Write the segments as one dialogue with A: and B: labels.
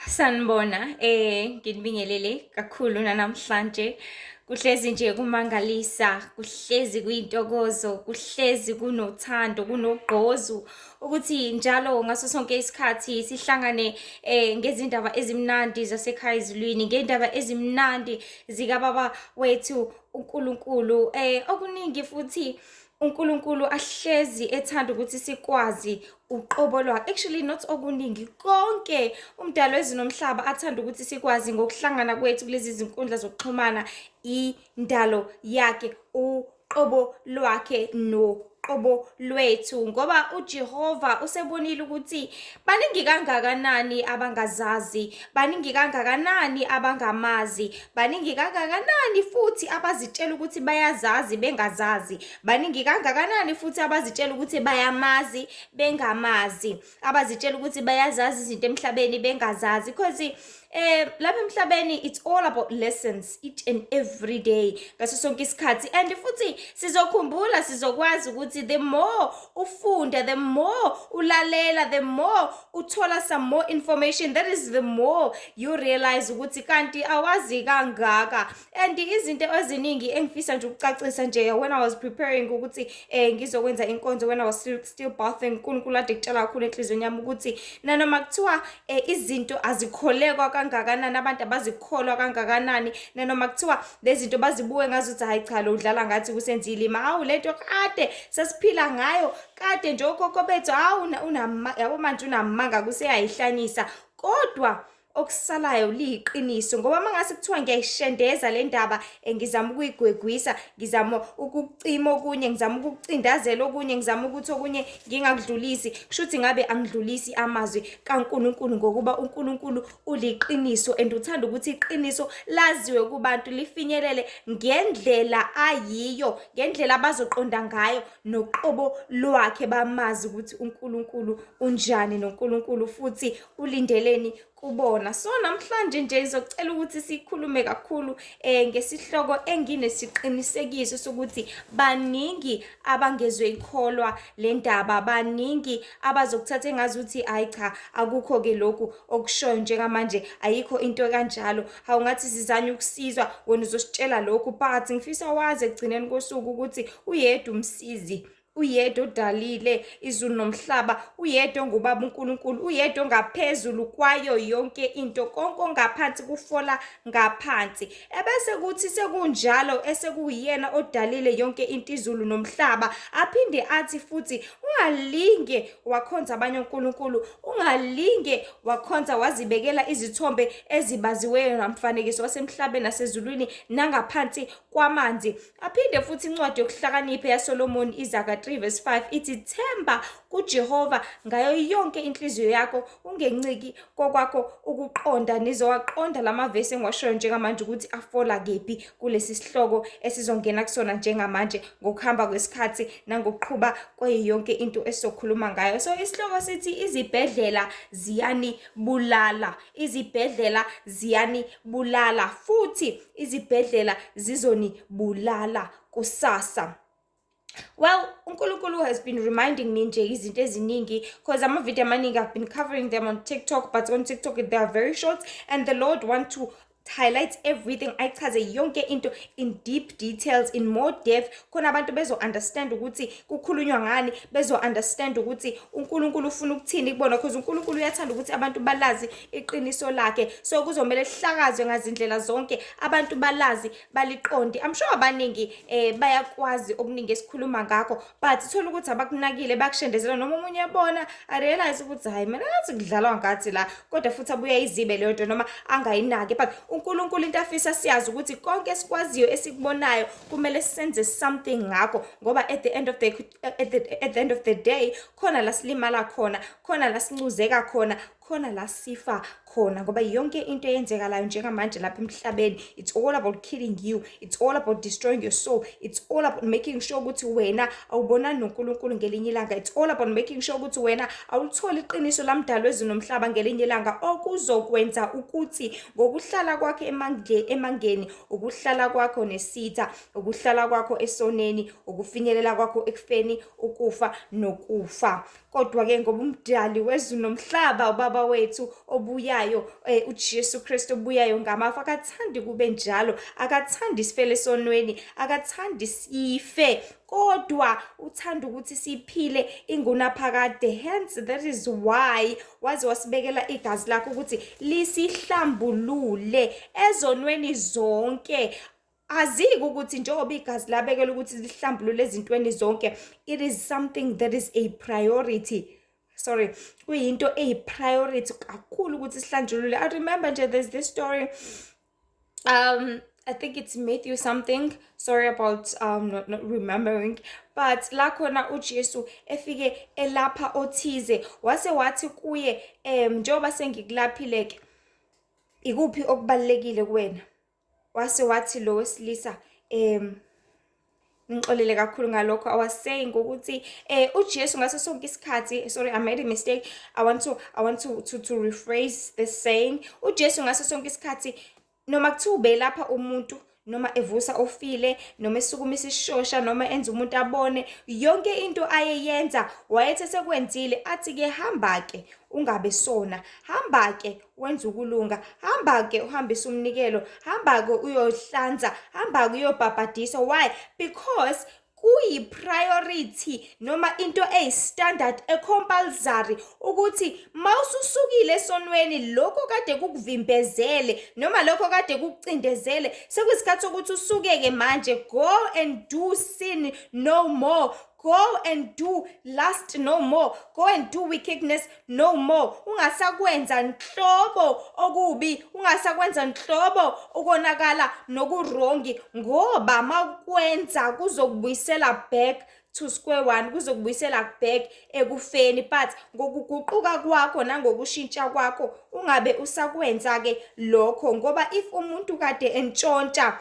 A: Sanibona, nginibingelele kakhulu nanamhlanje. Kuhlezi nje kumangalisa, kuhlezi kuyintokozo, kuhlezi kunothando, kunogqozu ukuthi njalo ngaso sonke isikhathi sihlangane ngezindaba ezimnandi zasekhaya ezulwini, ngezindaba ezimnandi zikaBaba wethu uNkulunkulu. Okuningi futhi uNkulunkulu ahlezi ethanda ukuthi sikwazi uqobo lwakhe. Actually, not okuningi, konke umdali wezulu nomhlaba athanda ukuthi sikwazi ngokuhlangana kwethu kulezi zinkundla zokuxhumana, indalo yakhe, uqobo lwakhe noqobo lwethu, ngoba uJehova usebonile ukuthi baningi kangakanani abangazazi, baningi kangakanani abangamazi, baningi kangakanani futhi abazitshela ukuthi bayazazi bengazazi, baningi kangakanani futhi abazitshela ukuthi bayamazi bengamazi, abazitshela ukuthi bayazazi izinto emhlabeni bengazazi, because lapha emhlabeni it's all about lessons each and every day, ngaso sonke isikhathi. And futhi sizokhumbula, sizokwazi ukuthi the more ufunda, the more ulalela, the more uthola some more information, that is the more you realize ukuthi kanti awazi kangaka. And izinto eziningi engifisa nje ukucacisa nje, when I was preparing ukuthi ngizokwenza inkonzo, when I was still bathing, uNkulunkulu ade kutshela kakhulu enhliziyweni yami ukuthi nanoma kuthiwa izinto azikholekwa kangakanani, abantu abazikholwa kangakanani, nanoma kuthiwa lezi zinto bazibuke ngazuthi ukuthi hayi cha, lo udlala ngathi, kusenza ilima, hawu, lento kade sasiphila ngayo kade nje, okhokho bethu, hawu, unama yabo, manje unamanga, kuseyayihlanyisa, kodwa okusalayo liyiqiniso. Ngoba uma ngase kuthiwa ngiyayishendeza le ndaba, ngizama ukuyigwegwisa, ngizama ukucima okunye, ngizama ukucindazela okunye, ngizama ukuthi okunye ngingakudlulisi, kusho ukuthi ngabe angidlulisi amazwi kaNkulunkulu, ngokuba uNkulunkulu uliqiniso and uthanda ukuthi iqiniso laziwe kubantu, lifinyelele ngendlela ayiyo, ngendlela abazoqonda ngayo noqobo lwakhe, bamazi ukuthi uNkulunkulu unjani noNkulunkulu futhi ulindeleni kubona. So namhlanje nje ngizocela ukuthi sikhulume kakhulu ngesihloko enginesiqinisekiso sokuthi baningi abangezwe ikholwa le ndaba, baningi abazokuthatha engazuthi hayi cha, akukho ke lokhu okushoyo njengamanje, ayikho into kanjalo, hawu, ngathi sizanye ukusizwa, wena uzositshela lokhu. But ngifisa wazi ekugcineni kosuku ukuthi uyedwa umsizi, uyedwa odalile izulu nomhlaba, uyedwa ongubaba uNkulunkulu, uyedwa ongaphezulu kwayo yonke into, konke ongaphansi kufola ngaphansi. Ebese kuthi sekunjalo, esekuyena odalile yonke into, izulu nomhlaba, aphinde athi futhi ungalinge wakhonza abanye onkulunkulu, ungalinge wakhonza wazibekela izithombe ezibaziweyo namfanekiso wasemhlabeni nasezulwini nangaphansi kwamanzi. Aphinde futhi incwadi yokuhlakanipha yaSolomoni, Izaga 3 verse 5, ithi themba kuJehova ngayo yonke inhliziyo yakho, ungenciki kokwakho ukuqonda. Nizowaqonda lamavesi engiwashoyo njengamanje ukuthi afola kephi kulesi sihloko esizongena kusona njengamanje ngokuhamba kwesikhathi nangokuqhuba kwayo yonke into esizokhuluma ngayo. So isihloko sithi izibhedlela ziyanibulala, izibhedlela ziyanibulala, futhi izibhedlela zizonibulala kusasa. Well, uNkulunkulu has been reminding me nje izinto eziningi, because ama-video amaningi I've been covering them on TikTok, but on TikTok they are very short and the Lord want to highlight everything, ayichaze yonke into in deep details, in more depth, khona abantu bezo-understand ukuthi kukhulunywa ngani, bezo-understand ukuthi uNkulunkulu ufuna ukuthini kubona, because uNkulunkulu uyathanda ukuthi abantu balazi iqiniso lakhe. So kuzomele lihlakazwe ngazindlela zonke, abantu balazi, baliqonde. I'm sure abaningi bayakwazi okuningi esikhuluma ngakho, but thola ukuthi abakunakile, bakushendezela, noma omunye ebona arealize ukuthi hayi, mina ngathi kudlalwa ngathi la, kodwa futhi abuya izibe leyo nto noma angayinaki. But uNkulunkulu into afisa siyazi ukuthi konke esikwaziyo, esikubonayo, kumele senze something ngakho, ngoba at the end of the day khona la silimala khona, khona la sincuzeka khona, khona la sifa khona, ngoba yonke into eyenzekalayo njengamanje lapha emhlabeni, it's all about killing you, it's all about destroying your soul, it's all about making sure ukuthi wena awubonani noNkulunkulu ngelinye ilanga, it's all about making sure ukuthi wena awulitholi iqiniso lamdalo wezulu nomhlaba ngelinye ilanga, okuzokwenza ukuthi ngokuhlala kwakho emangeni, ukuhlala kwakho nesitha, ukuhlala kwakho esoneni, ukufinyelela kwakho ekufeni, ukufa nokufa. Kodwa-ke ngoba umdali wezulu nomhlaba, ubaba ubaba wethu obuyayo, uJesu Kristu obuyayo ngamafu, akathandi kube njalo, akathandi sifele esonweni, akathandi sife, kodwa uthanda ukuthi siphile ingunaphakade. Hence that is why waze wasibekela igazi lakhe ukuthi lisihlambulule ezonweni zonke. Azike ukuthi njengoba igazi labekela ukuthi lihlambulule ezintweni zonke, it is something that is a priority, sorry, kuyinto eyi-priority kakhulu ukuthi sihlanjulule. I remember nje there's this story, I think it's Matthew something, sorry about not remembering, but la khona uJesu efike elapha othize, wase wathi kuye, "Njengoba sengikulaphile ke, ikuphi okubalekile kuwena?" Wase wathi lo wesilisa, ngixolele kakhulu ngalokho, I was saying ukuthi uJesu ngaso sonke isikhathi, sorry, I made a mistake, I want to rephrase this saying. UJesu ngaso sonke isikhathi, noma kuthiwa ubelapha umuntu, noma evusa ofile, noma esukumisa isishosha, noma enza umuntu abone, yonke into ayeyenza wayethe sekwenzile athi-ke, "Hamba-ke, ungabe sona, hamba-ke wenza ukulunga, hamba-ke uhambise umnikelo, hamba-ke uyohlanza, hamba-ke uyobhabhadiswa." Why? Because kuyi-priority noma into eyi-standard, e-compulsory, ukuthi mawususukile esonweni, lokho kade kukuvimbezele noma lokho kade kukucindezele, sekuyisikhathi sokuthi usuke-ke manje. Go and do sin no more. Go and do lust no more. Go and do wickedness no more. Ungasakwenza nhlobo okubi, ungasakwenza nhlobo ukonakala noku-wrong, ngoba makwenza kuzokubuyisela back to square one, kuzokubuyisela back ekufeni. But ngokuguquka kwakho nangokushintsha kwakho, ungabe usakwenza-ke lokho, ngoba if umuntu kade entshontsha,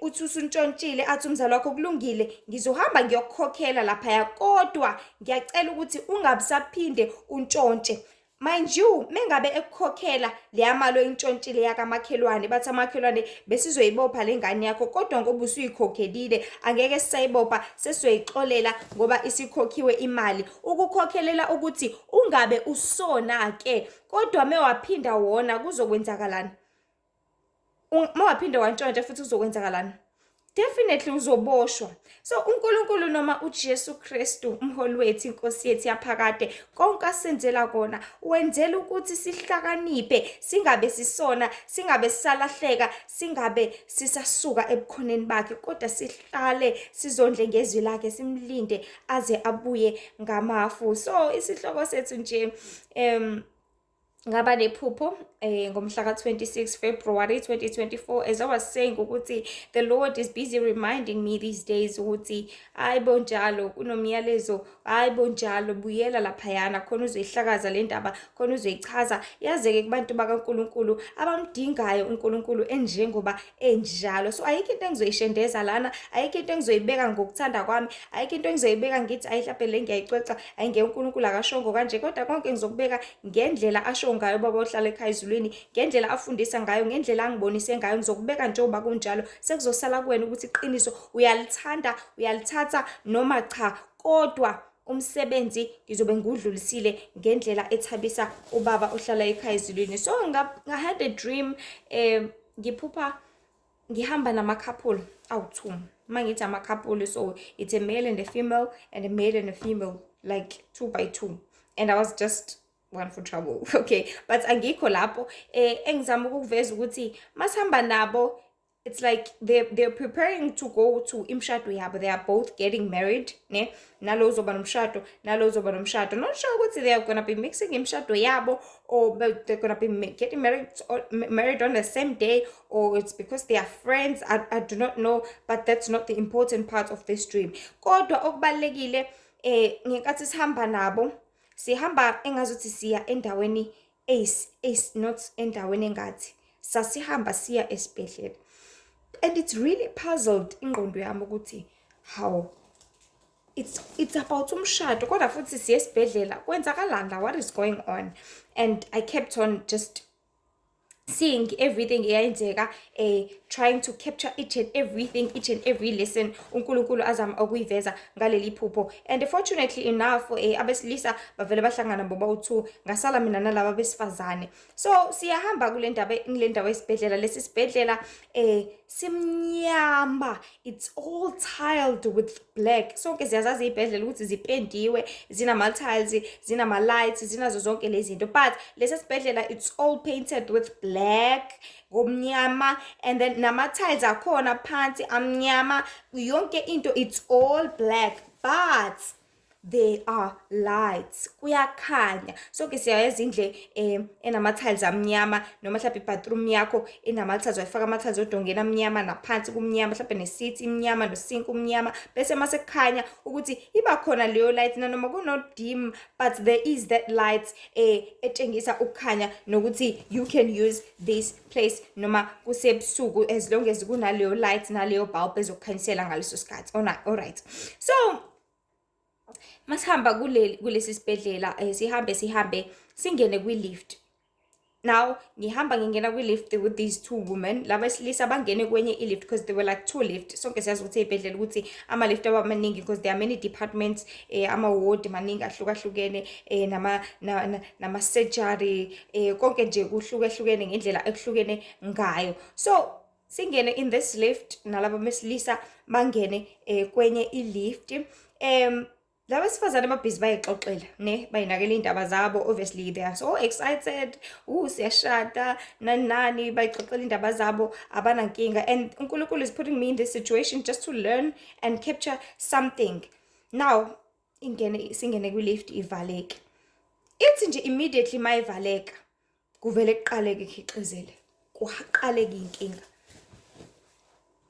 A: uthi usuntshontshile, athi umzali wakho, "Kulungile, ngizohamba ngiyokukhokhela laphaya, kodwa ngiyacela ukuthi ungabe usaphinde untshontshe." Mind you, mengabe ekukhokhela leya mali oyintshontshile yakamakhelwane, bathi amakhelwane, "Besizoyibopha le ngane yakho, kodwa ngoba usuyikhokhelile angeke sisayibopha, sesizoyixolela ngoba isikhokhiwe imali." Ukukhokhelela ukuthi ungabe usona-ke, kodwa mewaphinda wona kuzokwenzakalani? Mawaphinda wantshontsha futhi kuzokwenzakalani? Definitely uzoboshwa. So uNkulunkulu noma uJesu Kristu, umholi wethu, inkosi yethu yaphakade, konke asenzela kona wenzela ukuthi sihlakaniphe, singabe sisona, singabe sisalahleka, singabe sisasuka ebukhoneni bakhe, kodwa sihlale sizondle ngezwi lakhe, simlinde aze abuye ngamafu. So isihloko sethu nje, ngaba nephupho ngomhla ka-26 February 2024. As I was saying ukuthi the Lord is busy reminding me these days ukuthi hayi bo, njalo kunomyalezo, hayi bo, njalo buyela laphayana khona uzoyihlakaza le ndaba, khona uzoyichaza, yazeke kubantu bakaNkulunkulu abamdingayo uNkulunkulu enjengoba enjalo. So ayikho into engizoyishendeza lana, ayikho into engizoyibeka ngokuthanda kwami, ayikho into engizoyibeka ngithi ayi, hlampe le ngiyayicweca, ayingeke, uNkulunkulu akashongo kanje, kodwa konke ngizokubeka ngendlela asho ngayo ubaba ohlala ekhaya ezulwini, ngendlela afundisa ngayo, ngendlela angibonise ngayo. Ngizokubeka njengoba kunjalo. Sekuzosala kuwena ukuthi iqiniso uyalithanda, uyalithatha noma cha, kodwa umsebenzi ngizobe ngiwudlulisile ngendlela ethabisa ubaba ohlala ekhaya ezulwini. So nga had a dream, ngiphupha ngihamba nama-couple awu-two. Uma ngithi ama-couple, so it's a male and a female and a male and a female, like two by two, and I was just one for trouble, okay? But angikho lapho. Engizama ukukuveza ukuthi masihamba nabo, it's like they're preparing to go to imshado yabo. They are both getting married, ne? Nalo uzoba nomshado, nalo uzoba nomshado. Not sure ukuthi they are gonna be mixing imshado yabo or they're gonna be getting married or married on the same day, or it's because they are friends. I do not know, but that's not the important part of this dream. Kodwa okubalekile, ngenkathi sihamba nabo, sihamba engazuthi siya endaweni eyis not endaweni engathi sasihamba siya esibhedlela, and it's really puzzled ingqondo yami ukuthi how it's about umshado kodwa futhi siye esibhedlela, kwenzakalani la? What is going on? And I kept on just Seeing everything eyayenzeka, trying to capture each and everything, each and every lesson uNkulunkulu azama ukuyiveza ngaleli phupho. And fortunately enough, abesilisa bavele bahlangana bobawu-two, ngasala mina nalaba besifazane. So siyahamba kule ndaba, kule ndawo esibhedlela. Lesi sibhedlela simnyama, it's all tiled with black. Sonke siyazazi iy'bhedlela ukuthi zipendiwe, zinama-tiles, zinama-lights, zinazo zonke lezi zinto, but lesi sibhedlela, it's all painted with black, ngomnyama, and then nama-tiles akhona phansi amnyama, yonke into, it's all black, but there are lights, kuyakhanya. Sonke siyayazi indle enama-tiles amnyama, noma mhlawumbe i-bathroom yakho enama-tiles, wayifaka ama-tiles odongeni amnyama, naphansi kumnyama, mhlawumbe ne-seat imnyama, no-sink umnyama, bese mase kukhanya ukuthi iba khona leyo light, nanoma kuno-dim, but there is that light etshengisa ukukhanya nokuthi you can use this place noma kusebusuku, as long as kunaleyo light naleyo bulb ezokukhanyisela ngaleso sikhathi. Alright, so masihamba kulesi sibhedlela, sihambe sihambe, singene kwi-lift. Now ngihamba ngingena kwi-lift with these two women. Laba besilisa bangene kwenye i-lift because there were like two lift. Sonke siyazi ukuthi ey'bhedlela ukuthi ama-lift aba maningi because there are many departments, ama-ward maningi ahlukahlukene, nama-surgery, konke nje kuhlukahlukene ngendlela ekuhlukene ngayo. So singene in this lift nalaba besilisa bangene kwenye i-lift. Laba besifazane ababhizi bayixoxela ne, bayinakela iy'ndaba zabo. Obviously they are so excited, siyashada, nani nani, bayixoxela iy'ndaba zabo, abanankinga. And uNkulunkulu is putting me in this situation just to learn and capture something. Now ingene, singene kwi-lift, ivaleke. Ithi nje immediately mayivaleka, kuvele kuqaleke ikhixizele, kuqaleke inkinga.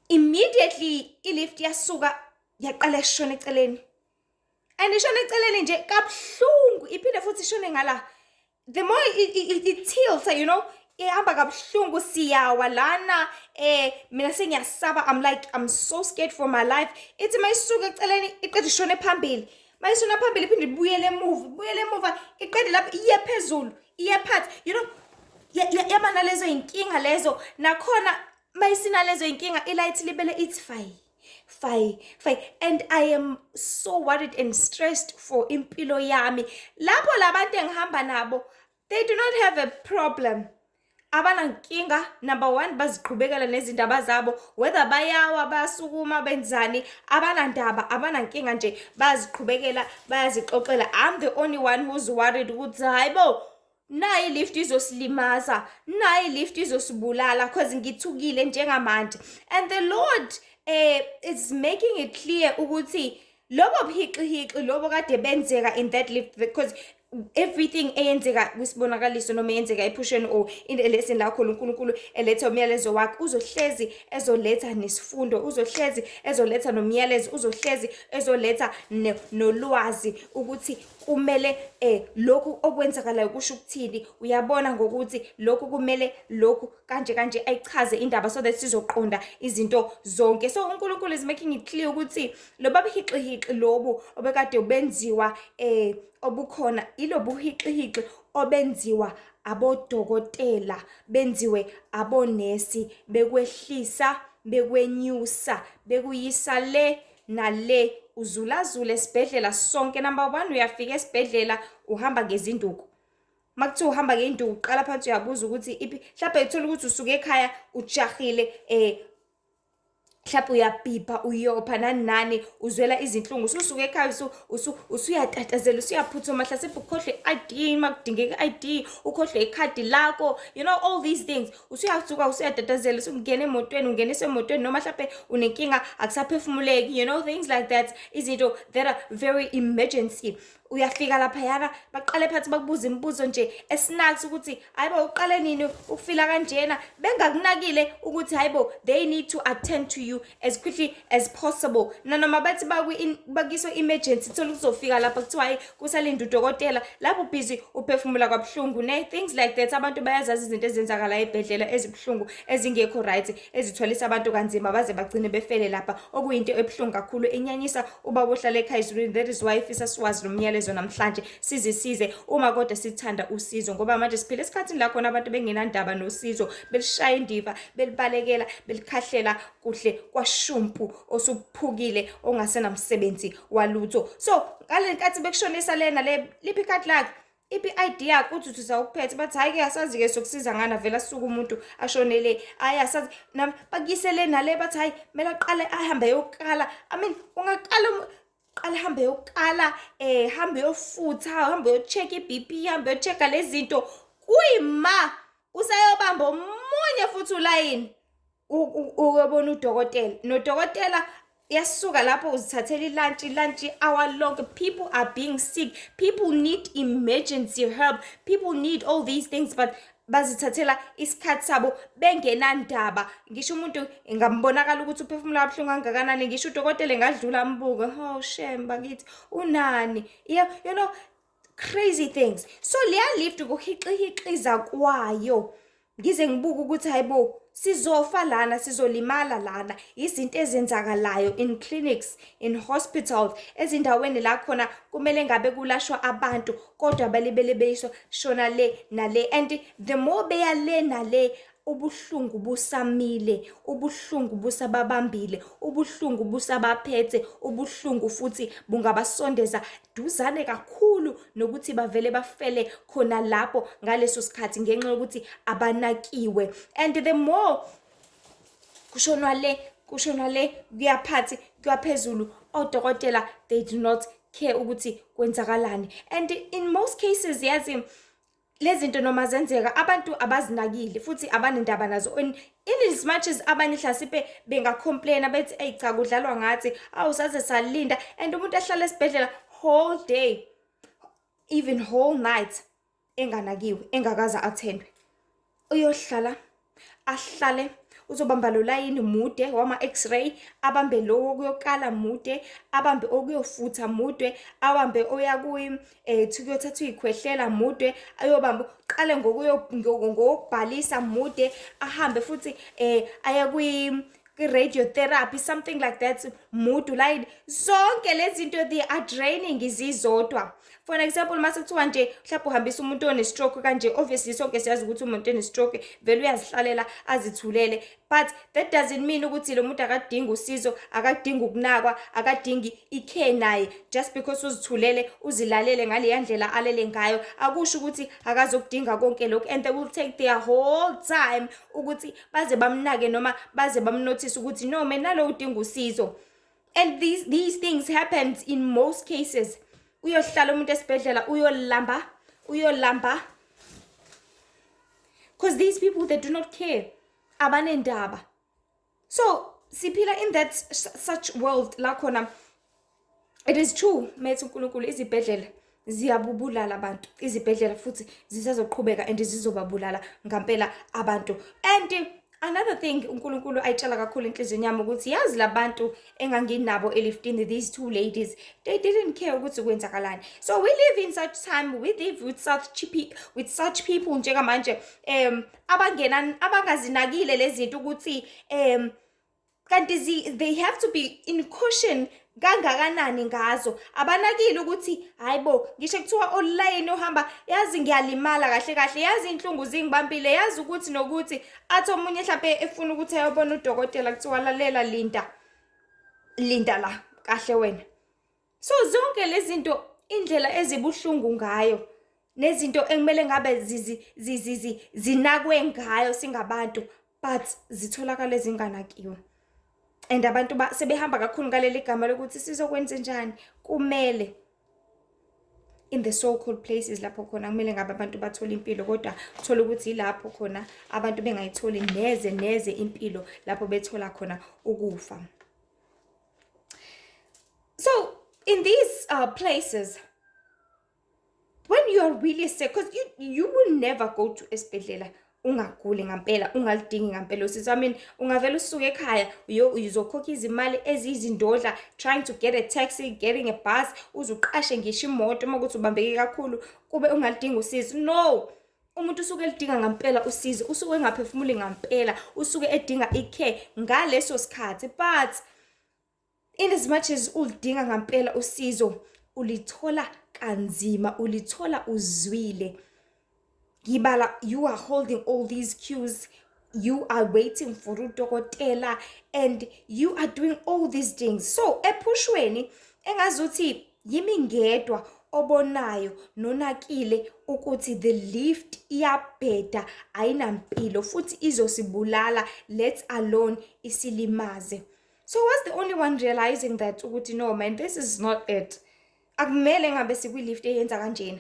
A: Immediately i-lift yasuka yaqala yashona eceleni, and ishona eceleni nje kabuhlungu, iphinde futhi ishone ngala. The more it tilts, ihamba kabuhlungu, siyawa lana. Mina sengiyasaba, I'm like, I'm so scared for my life. Ithi mayisuka eceleni, iqede ishone phambili, mayishona phambili iphinde ibuyele emuva, ibuyele emuva, iqede lapho iye phezulu, iye phansi. Yaba nalezo y'nkinga lezo. Nakhona mayisinalezo y'nkinga, i-light libele ithi fayi fayi fayi, and I am so worried and stressed for impilo yami. Lapho labantu engihamba nabo, they do not have a problem, abanankinga. Number one, baziqhubekela nezindaba zabo, whether bayawa, bayasukuma, benzani, abanandaba, abanankinga nje, bayaziqhubekela, bayazixoxela. I'm the only one who's worried ukuthi hayibo, nayi i-lift izosilimaza, nayi i-lift izosibulala, 'cause ngithukile njengamanje. And the Lord is making it clear ukuthi lobo buhixihixi lobo kade benzeka in that lift, because everything eyenzeka kwisibonakaliso noma eyenzeka ephusheni or in lesson lakho, uNkulunkulu eletha umyalezo wakhe, uzohlezi ezoletha nesifundo, uzohlezi ezoletha nomyalezo, uzohlezi ezoletha nolwazi ukuthi kumele lokhu okwenzakalayo kusho ukuthini. Uyabona ngokuthi lokhu kumele lokhu kanje kanje, ayichaze indaba so that sizoqonda izinto zonke. So uNkulunkulu is making it clear ukuthi loba buhixihixi lobu obekade benziwa, obukhona, ilobu hixihixi obenziwa abodokotela, benziwe abonesi, bekwehlisa, bekwenyusa, bekuyisa le nale, uzulazula esibhedlela sonke. Number one, uyafika esibhedlela uhamba ngezinduku. Makuthiwa uhamba ngey'nduku, uqala phansi uyabuza ukuthi iphi. Mhlawumbe uthola ukuthi usuke ekhaya ujahile, mhlawumbe uyabhibha, uyopha, nani nani, uzwela izinhlungu, ususuka ekhaya usuyatatazela, usuyaphuthuma, mhlasimpe ukhohlwe i-ID uma kudingeka i-ID, ukhohlwe ikhadi lakho, all these things. Usuyasuka usuyatatazela, usungena emotweni, ungeniswe emotweni, noma mhlawumbe unenkinga, akusaphefumuleki, things like that, izinto that are very emergency. Uyafika laphayana, baqale phansi bakubuza imibuzo nje esinaksi ukuthi hayibo, uqale nini ukufila kanjena, bengakunakile ukuthi hayibo, they need to attend to. you as quickly as possible. Nanoma bathi bakiswe emergency, thola kuzofika lapha kuthiwa hayi, kusalinde udokotela, lapho busy uphefumula kabuhlungu ne things like that. Abantu bayazazi izinto ezenzakala ebhedlela ezibuhlungu, ezingekho right, ezithwalisa abantu kanzima baze bagcine befele lapha, okuyinto ebuhlungu kakhulu enyanyisa ubaba ohlala ekhaya ezulwini. That is why ifisa siwazi lo myalezo namhlanje, sizisize uma kodwa sithanda usizo, ngoba manje siphila esikhathini la khona abantu bengenandaba nosizo, belishaya indiva, belibalekela, belikhahlela kuhle kwashumpu osuphukile ongasenamsebenzi walutho. So ngale nkathi bekushonisa lena le, liphi ikhadi lakhe, iphi i-ID yakhe, uthi usawuphethe, bathi hhayi-ke, asazi-ke sokusiza ngana, vele asuke umuntu ashonele, hhayi, asazi bakuyise le nale, bathi hhayi, kumele aqale ahambe ayokala. I mean, ungaqala qala hambe yokala, hambe yofutha, hambe yo-check i-BP, hambe yo-check-a lezi zinto, kuyima usayobamba omunye futhi ulayini ukuyobona udokotela, nodokotela yasuka lapho uzithathela ilantshi, ilantshi hour lonke. People are being sick, people need emergency help, people need all these things, but bazithathela isikhathi sabo bengenandaba. Ngisho umuntu ngambonakala ukuthi uphefumula kabuhlungu kangakanani, ngisho udokotela engadlula ambuke, "Oh shame bakithi, unani?" Yeah, crazy things. So leya lift, kuhixihixiza kwayo, ngize ngibuke ukuthi hayibo, sizofa lana, sizolimala lana. Izinto ezenzakalayo in clinics, in hospitals, ezindaweni la khona kumele ngabe kulashwa abantu, kodwa balibele beyiswa shona le nale. And the more beya le nale, ubuhlungu busamile, ubuhlungu busababambile, ubuhlungu busabaphethe, ubuhlungu futhi bungabasondeza duzane kakhulu nokuthi bavele bafele khona lapho ngaleso sikhathi ngenxa yokuthi abanakiwe. And the more kushonwa le, kushonwa le, kuya phansi, kuya phezulu, odokotela, they do not care ukuthi kwenzakalani. And in most cases, yazi lezi zinto noma zenzeka, abantu abazinakile futhi abanendaba nazo. In as much as abanye hlasimpe benga-complain-a bethi, "Eyi cha, kudlalwa ngathi, awu, saze salinda," and umuntu ahlala esibhedlela whole day, even whole night, enganakiwe, engakaze athendwe, uyohlala ahlale, uzobamba lo layini mude wama-x-ray, abambe lo wokuyokala mude, abambe okuyofutha mude, abambe oya kuyothatha iy'khwehlela mude, ayobamba qale ngokubhalisa mude, ahambe futhi aye kwi-radiotherapy, something like that, mude ulayini. Zonke lezi zinto, they are draining zizodwa. For an example, mase kuthiwa nje mhlawumbe uhambisa umuntu one-stroke kanje, obviously sonke siyazi ukuthi umuntu one-stroke vele uyazihlalela azithulele, but that doesn't mean ukuthi lo muntu akadingi usizo, akadingi ukunakwa, akadingi i-care naye. Just because uzithulele, uzilalele ngaleya ndlela alele ngayo, akusho ukuthi akazokudinga konke lokhu. And they will take their whole time ukuthi baze bamnake noma baze bam-notice ukuthi no man, nalo udinga usizo. And these things happen in most cases. Uyohlala umuntu esibhedlela, uyolamba, uyolamba, because these people, they do not care, abanendaba. So siphila in that such world la khona it is true methi uNkulunkulu, izibhedlela ziyabubulala abantu, izibhedlela futhi zisazoqhubeka and zizobabulala ngampela abantu. And another thing uNkulunkulu ayitshala kakhulu enhliziyweni yami ukuthi yazi labantu enganginabo eliftini, these two ladies, they didn't care ukuthi kwenzakalani. So we live in such time, we live with such people njengamanje abangena abangazinakile lezi zinto ukuthi kanti they have to be in caution kangakanani ngazo. Abanakile ukuthi hayibo, ngisho kuthiwa olayini ohamba, yazi ngiyalimala kahle kahle, yazi inhlungu zingibambile, yazi ukuthi nokuthi athi omunye mhlampe efuna ukuthi ayobona udokotela, kuthiwa lalela, linda, linda la kahle wena. So zonke lezi zinto, indlela ezibuhlungu ngayo nezinto ekumele ngabe zinakwe ngayo singabantu, but zitholakala zinganakiwe. And abantu sebehamba kakhulu ngaleli gama lokuthi sizokwenze njani, kumele in the so called places lapho khona kumele ngabe abantu bathola impilo, kodwa uthola ukuthi ilapho khona abantu bengayitholi neze neze impilo, lapho bethola khona ukufa. So in these places, when you are really sick, because you will never go to esibhedlela. Ungaguli ngampela, ungalidingi ngampela usizo. I mean, ungavele usuke ekhaya uzokhokha izimali eziyizindodla trying to get a taxi, getting a bus, uze uqashe ngisho imoto uma kuthi ubambeke kakhulu, kube ungalidingi usizo. No! Umuntu usuke elidinga ngampela usizo, usuke engaphefumuli ngampela, usuke edinga i-care ngaleso sikhathi. But in as much as ulidinga ngampela usizo, ulithola kanzima, ulithola uzwile. Ngibala, you are holding all these queues, you are waiting for udokotela and you are doing all these things. So ephushweni engazuthi yimi ngedwa obonayo nonakile ukuthi the lift iyabheda, ayinampilo futhi izosibulala, let alone isilimaze. So I was the only one realizing that ukuthi no man, this is not it. Akumele ngabe sikwi-lift eyenza kanjena.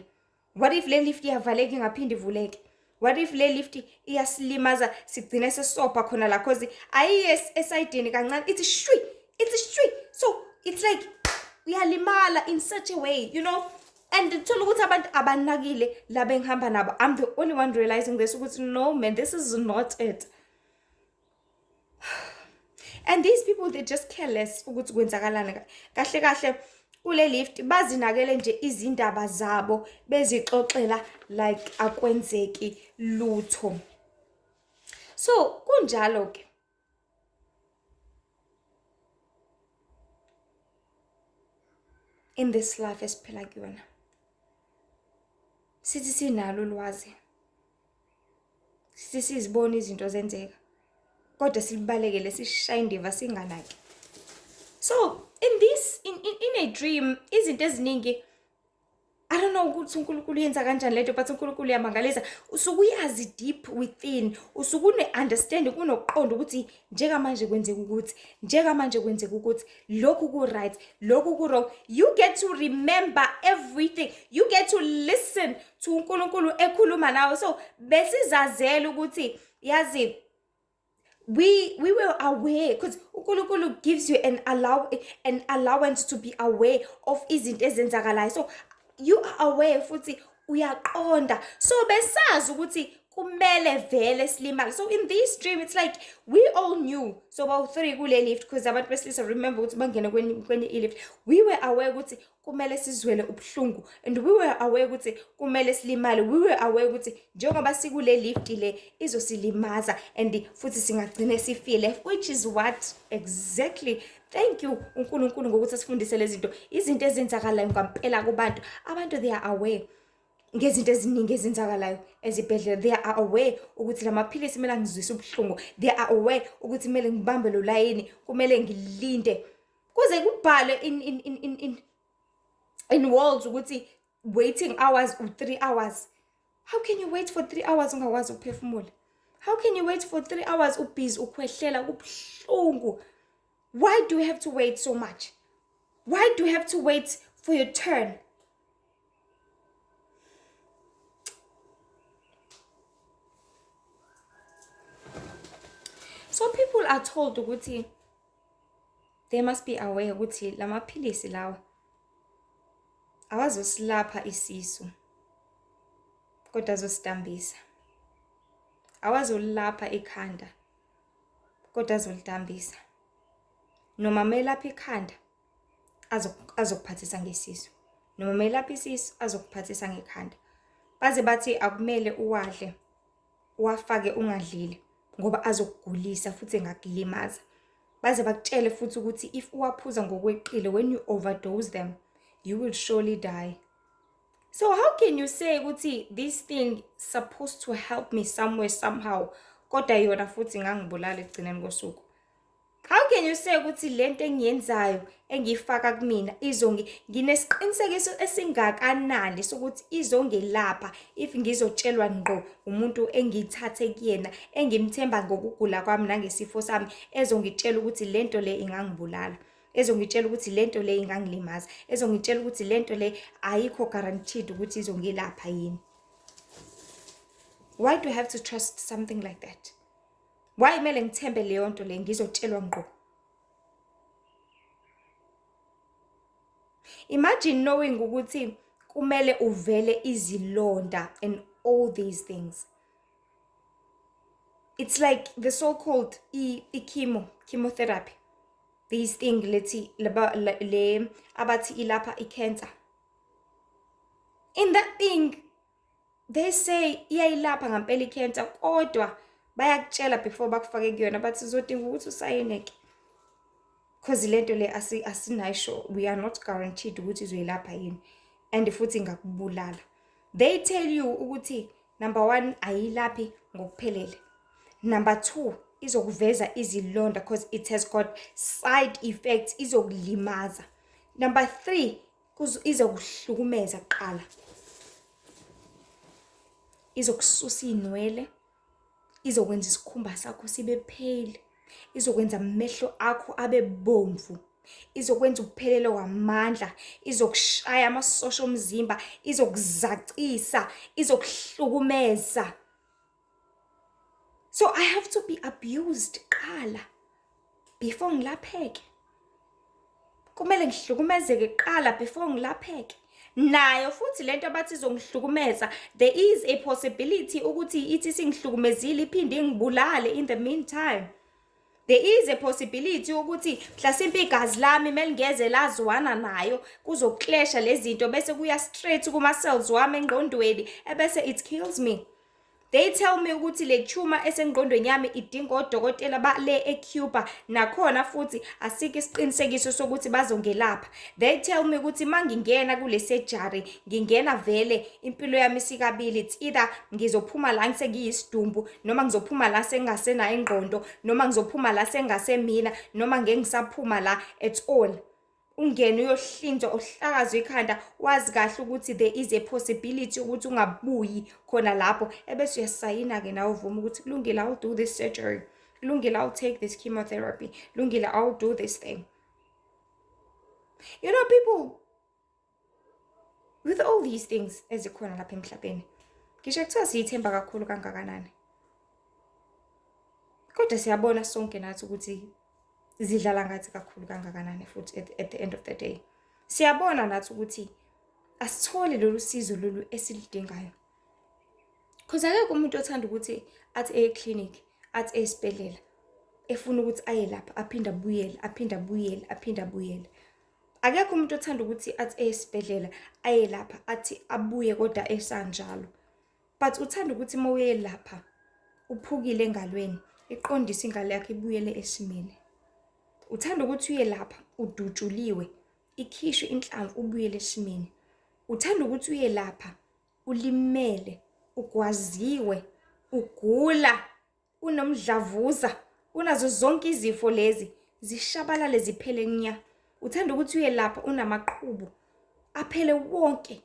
A: What if le lift iyavaleka ingaphinde ivuleke? What if le lift iyasilimaza sigcine sesopha khona la, cause ayiye esayidini kancane, ithi shwi, ithi shwi. So it's like uyalimala in such a way, you know. And thola ukuthi abantu abanakile la bengihamba nabo. I'm the only one realizing this ukuthi no man, this is not it. And these people, they just care less ukuthi kwenzakalani. Kahle kahle kule lift bazinakele nje izindaba zabo, bezixoxela like akwenzeki lutho. So kunjalo ke. In this life esiphila kuyona, sithi sinalo ulwazi, sithi sizibona izinto zenzeka, kodwa silibalekele sishaye indiva singanaki. So in this in, in, in a dream, izinto eziningi, I don't know ukuthi uNkulunkulu uyenza kanjani lento, but uNkulunkulu uyamangalisa. Usuke uyazi deep within, usuke une-understanding, unokuqonda ukuthi njengamanje kwenzeka ukuthi, njengamanje kwenzeka ukuthi lokhu ku-right, lokhu ku-wrong. You get to remember everything, you get to listen to uNkulunkulu ekhuluma nawe. So besizazela ukuthi yazi we were aware, because uNkulunkulu gives you an allowance to be aware of izinto ezenzakalayo. So you are aware futhi uyaqonda. So besazi ukuthi kumele vele silimale. So in this dream, it's like we all knew. So about 3 kule lift, because abantu besilisa, remember ukuthi bangene kwenye i-lift. We were aware ukuthi kumele sizwele ubuhlungu, and we were aware ukuthi kumele silimale. We were aware ukuthi njengoba sikule lift le izosilimaza and futhi singagcine sifile, which is what exactly. Thank you uNkulunkulu ngokuthi asifundise lezi zinto, izinto ezenzakalayo ngampela kubantu. Abantu, they are aware ngezinto eziningi ezenzakalayo ezibhedlela. They are aware ukuthi lamaphilisi kumele angizwise ubuhlungu. They are aware ukuthi kumele ngibambe lo layini, kumele ngilinde kuze kubhalwe in walls ukuthi waiting hours u 3 hours. How can you wait for 3 hours ungakwazi ukuphefumula? How can you wait for 3 hours ubhizi ukhwehlela kubuhlungu? Why do you have to wait so much? Why do you have to wait for your turn? So people are told ukuthi they must be aware ukuthi lamaphilisi lawa awazosilapha isisu, kodwa azosidambisa. Awazolilapha ikhanda, kodwa azolidambisa. Noma melapha ikhanda azokuphathisa ngesisu, noma melapha isisu azokuphathisa ngekhanda. Baze bathi akumele uwadle, uwafake ungadlile, ngoba azokugulisa futhi engakulimaza. Baze bakutshele futhi ukuthi if uwaphuza ngokweqile, when you overdose them, you will surely die. So how can you say ukuthi this thing supposed to help me somewhere somehow, kodwa yona futhi ingangibulala ekugcineni kosuku? How can you say ukuthi lento engiyenzayo engiyifaka kumina nginesiqinisekiso esingakanani sokuthi izongelapha if ngizotshelwa ngqo umuntu engiyithathe kuyena, engimthemba ngokugula kwami nangesifo sami, ezongitshela ukuthi lento le ingangibulala, ezongitshela ukuthi lento le ingangilimaza, ezongitshela ukuthi lento le ayikho guaranteed ukuthi izongilapha yini? Why do I have to trust something like that? Why kumele ngithembe leyo nto le ngizotshelwa ngqo? Imagine knowing ukuthi kumele uvele izilonda and all these things. It's like the so called i-chemo, chemotherapy, this thing lethi laba le abathi ilapha i-cancer. In that thing they say iyayilapha ngampela i-cancer, kodwa bayakutshela before bakufake kuyona, bathi uzodinga ukuthi usayine-ke, cause lento le asinayo sure, we are not guaranteed ukuthi izoyilapha yini, and futhi ingakubulala. They tell you ukuthi number 1, ayilaphi ngokuphelele, number 2, izokuveza izilonda cause it has got side effects, izokulimaza, number 3, izokuhlukumeza kuqala, izokususa iy'nwele, izokwenza isikhumba sakho sibe pale, izokwenza amehlo akho abe bomvu, izokwenza uphelelwe wamandla, izokushaya amasosha omzimba, izokuzacisa, izokuhlukumeza. So I have to be abused kuqala before ngilapheke. Kumele ngihlukumezeke kuqala before ngilapheke. Nayo futhi lento abathi izongihlukumeza, there is a possibility ukuthi ithi singihlukumezile iphinde ingibulale in the meantime. There is a possibility ukuthi mhlasimpe igazi lami melingeze lazwana nayo, kuzoklesha lezi zinto bese kuya straight kuma cells wami engqondweni, ebese it kills me. They tell me ukuthi le tumor esengqondweni yami idinga odokotela bale eCuba, nakhona futhi asikho isiqinisekiso sokuthi bazongelapha. They tell me ukuthi mangingena kule surgery, ngingena vele impilo yami isikabili, it's either ngizophuma la ngisengiyisidumbu, noma ngizophuma la sengingasenayo ingqondo, noma ngizophuma la sengasemina, noma ngeke ngisaphuma la at all. Ungene uyohlinzwa, uhlakazwe ikhanda, wazi kahle ukuthi there is a possibility ukuthi ungabuyi khona lapho, ebese uyasayina-ke nawe uvume ukuthi kulungile, I'll do this surgery, kulungile, I'll take this chemotherapy, kulungile, I'll do this thing. You know, people, with all these things ezikhona lapha emhlabeni, ngisho kuthiwa siyithemba kakhulu kangakanani, kodwa siyabona sonke nathi ukuthi zidlala ngathi kakhulu kangakanani. Futhi at the end of the day, siyabona nathi ukuthi asitholi lolu sizo lolu esiludingayo, cause akekho umuntu othanda ukuthi athi eye-clinic, athi esibhedlela, efuna ukuthi aye lapha, aphinde abuyele, aphinde abuyele, aphinde abuyele. Akekho umuntu othanda ukuthi athi esibhedlela aye lapha, athi abuye kodwa esanjalo. But uthanda ukuthi uma uye lapha uphukile engalweni, iqondise ingalo yakho ibuyele esimeni. Uthanda ukuthi uye lapha udutshuliwe, ikhishwe inhlamvu, ubuyele esimeni. Uthanda ukuthi uye lapha ulimele, ugwaziwe, ugula, unomdlavuza, unazo zonke izifo lezi, zishabalale ziphele nya. Uthanda ukuthi uye lapha unamaqhubu, aphele wonke.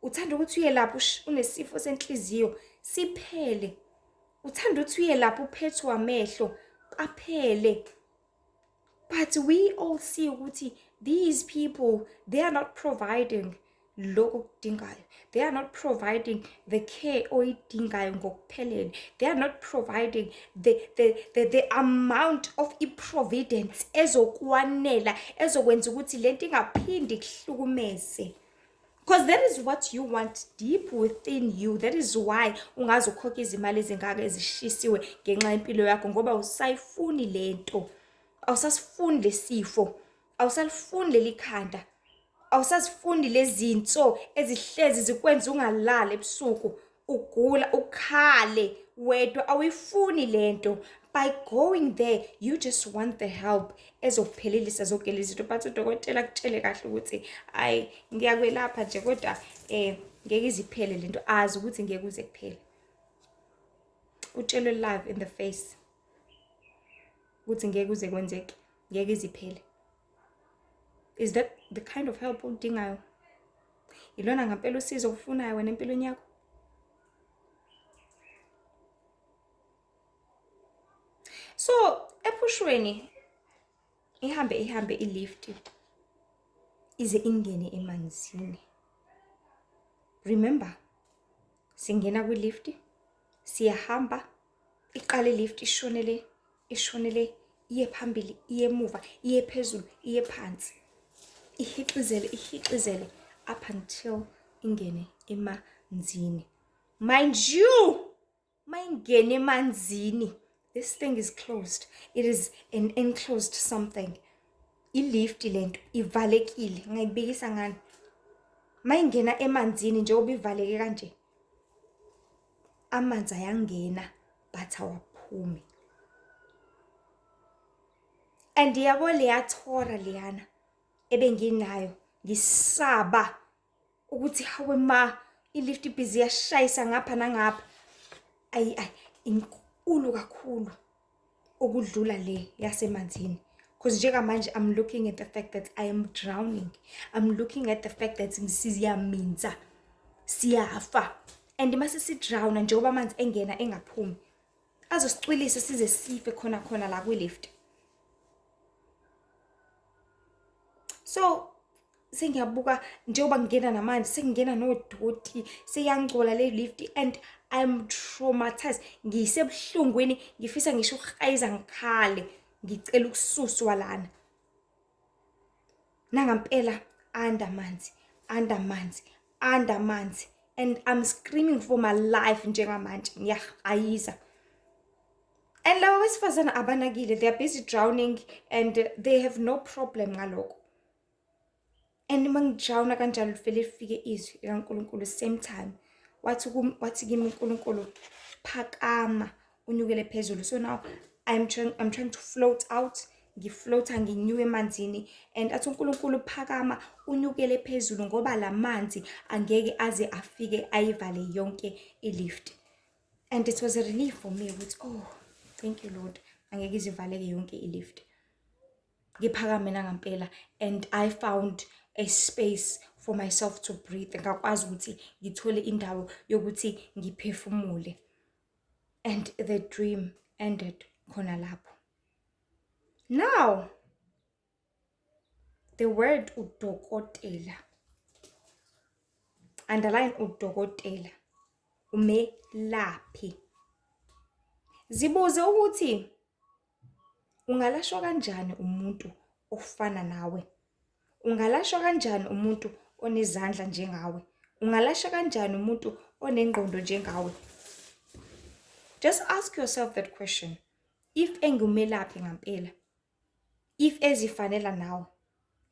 A: Uthanda ukuthi uye lapha unesifo senhliziyo, siphele. Uthanda ukuthi uye lapha uphethwe amehlo, aphele. But we all see ukuthi these people, they are not providing lokho okudingayo. They are not providing the care oyidingayo ngokuphelele. They are not providing the amount of i-providence ezokwanela, ezokwenza ukuthi lento ingaphindi ikuhlukumeze. Because that is what you want deep within you. That is why ungaze ukhokhe izimali ezingaka ezishisiwe ngenxa yempilo yakho, ngoba awusayifuni lento. Awusasifuni lesifo. Awusalifuni leli khanda. Awusasifuni lezinso ezihlezi zikwenza ungalali ebusuku, ugula, ukhale wedwa. Awuyifuni lento. By going there, you just want the help ezokuphelelisa zonke lezi zinto. But udokotela akutshele kahle ukuthi ayi, ngiyakwelapha nje, kodwa ngeke iziphele lento, azi ukuthi ngeke kuze kuphele. Utshelwe live in the face ukuthi ngeke kuze kwenzeke, ngeke iziphele. Is that the kind of help oludingayo? Ilona ngampela usizo ofunayo wena empilweni yakho? So ephushweni ihambe ihambe ilift ize ingene emanzini. Remember, singena kwilift, siyahamba, iqale ilift ishonele, ishonele, iye phambili, iye emuva, iye phezulu, iye phansi, ihixizele, ihixizele up until ingene emanzini. Mind you, mayingene emanzini, This thing is closed. It is an enclosed something. I-lift lento ivalekile. Ngayibikisa ngani? Mayingena emanzini njengoba ivaleke kanje. Amanzi ayangena but awaphumi. And yabo leya thora leyana ebenginayo ngisaba ukuthi hawe ma i-lift ibhizi iyashayisa ngapha nangapha. Ayi ayi inkulu kakhulu okudlula le yasemanzini. Because njengamanje I'm looking at the fact that I am drowning. I'm looking at the fact that siyaminza. Siyafa. And mase sidrowna njengoba amanzi engena engaphumi. Azosicwilisa size sife khona khona la kwi-lift. So sengiyabuka njengoba ngingena namanzi sengingena nodoti seyangcola le lift and I'm traumatized. Ngisebuhlungwini ngifisa ngisho ukuhayiza ngikhale ngicela ukususwa lana. Nangampela anda amanzi, anda amanzi, anda amanzi and I'm screaming for my life njengamanje ngiyahayiza. And laba besifazane abanakile, they are busy drowning and they have no problem ngalokho. And uma ngidrowna kanjalo livele lifike izwi likaNkulunkulu same time. Wathi kum, wathi kimi uNkulunkulu phakama unyukele phezulu. So now I'm trying to float out. Ngifloatha nginyuke emanzini and athi uNkulunkulu phakama unyukele phezulu ngoba lamanzi angeke aze afike ayivale yonke i-lift. And it was a relief for me ukuthi oh thank you Lord, angeke izivaleke yonke i-lift. Ngiphakame nangampela and I found a space for myself to breathe. Ngakwazi ukuthi ngithole indawo yokuthi ngiphefumule. And the dream ended khona lapho. Now, the word udokotela, underline udokotela, umelaphi. Zibuze ukuthi ungalashwa kanjani umuntu ofana nawe? Ungalashwa kanjani umuntu onezandla njengawe? Ungalashwa kanjani umuntu onengqondo njengawe? Just ask yourself that question. If engumelaphi ngampela, if ezifanela nawe,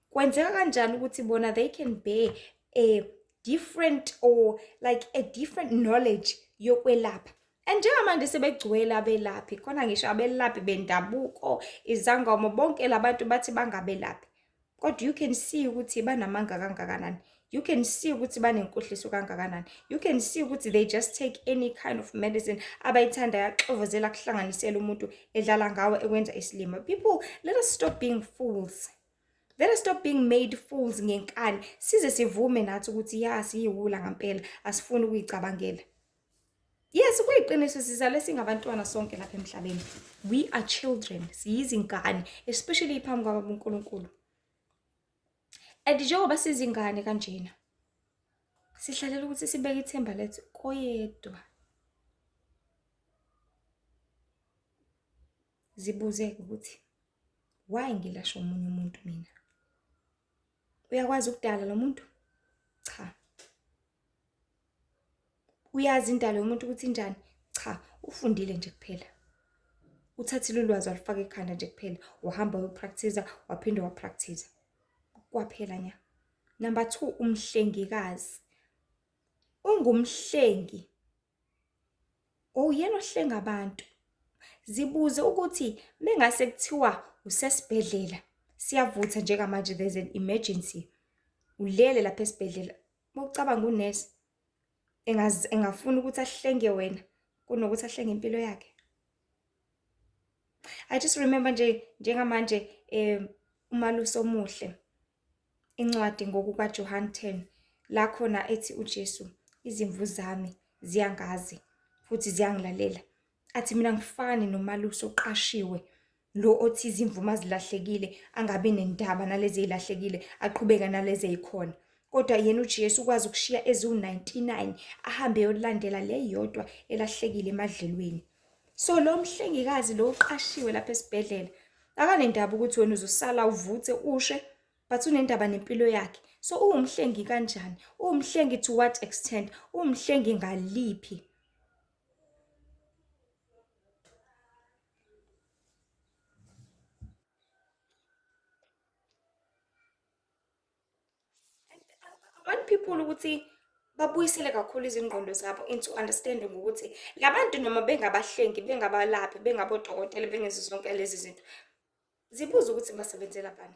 A: kwenzeka kanjani ukuthi bona they can bear a different or like a different knowledge yokwelapha? And njengamanje sebegcwele abelaphi, khona ngisho abelaphi bendabuko, izangoma, bonke labantu bathi bangabelaphi. Kodwa you can see ukuthi banamanga kangakanani. You can see ukuthi banenkohliso kangakanani. You can see ukuthi they just take any kind of medicine abayithanda yaxovozela kuhlanganisela umuntu edlala ngawe ekwenza isilima. People, let us stop being fools. Let us stop being made fools ngenkani. Size sivume nathi ukuthi ya siyiwula ngampela, asifuni ukuyicabangela. Yes, kuyiqiniso sizalwe singabantwana sonke lapha emhlabeni. We are children, siyizingane, especially phambi kwababa uNkulunkulu. And njengoba sizingane kanjena, sihlalela ukuthi sibeke ithemba lethu koyedwa. Zibuze ukuthi why ngilashwa omunye umuntu mina? Uyakwazi ukudala lo muntu? Cha. Uyazi indalo yomuntu ukuthi injani? Cha, ufundile nje kuphela. Uthathile ulwazi walufaka ekhanda nje kuphela, wahamba wayopractice, waphinde wapractice. Kwaphela nya. Number 2, umhlengikazi. Ungumhlengi. Uyena ohlenga abantu. Zibuze ukuthi mengase kuthiwa usesibhedlela, siyavutha njengamanje, there's an emergency. Ulele lapha esibhedlela. Mawucabanga unesi engafuna ukuthi ahlenge wena kunokuthi ahlenge impilo yakhe. I just remember nje njengamanje umalusi omuhle, incwadi ngokukaJohn 10 la khona ethi uJesu izimvu zami ziyangazi futhi ziyangilalela. Athi mina ngifani nomalusi oqashiwe lo othi izimvu mazilahlekile angabi nendaba nalezi ezilahlekile aqhubeke nalezi ezikhona. Kodwa yena uJesu ukwazi ukushiya eziwu-99 ahambe eyolandela le yodwa elahlekile emadlelweni. So lo mhlengikazi lo uqashiwe lapha esibhedlela akanendaba ukuthi wena uzosala uvuthe ushe, but unendaba nempilo yakhe. So uwumhlengi kanjani? Uwumhlengi to what extent? Uwumhlengi ngaliphi? people ukuthi babuyisele kakhulu izingqondo zabo into understanding ukuthi labantu noma bengabahlengi, bengabalaphi, bengabodokotela, bengenzi zonke lezi zinto, zibuze ukuthi basebenzela bani.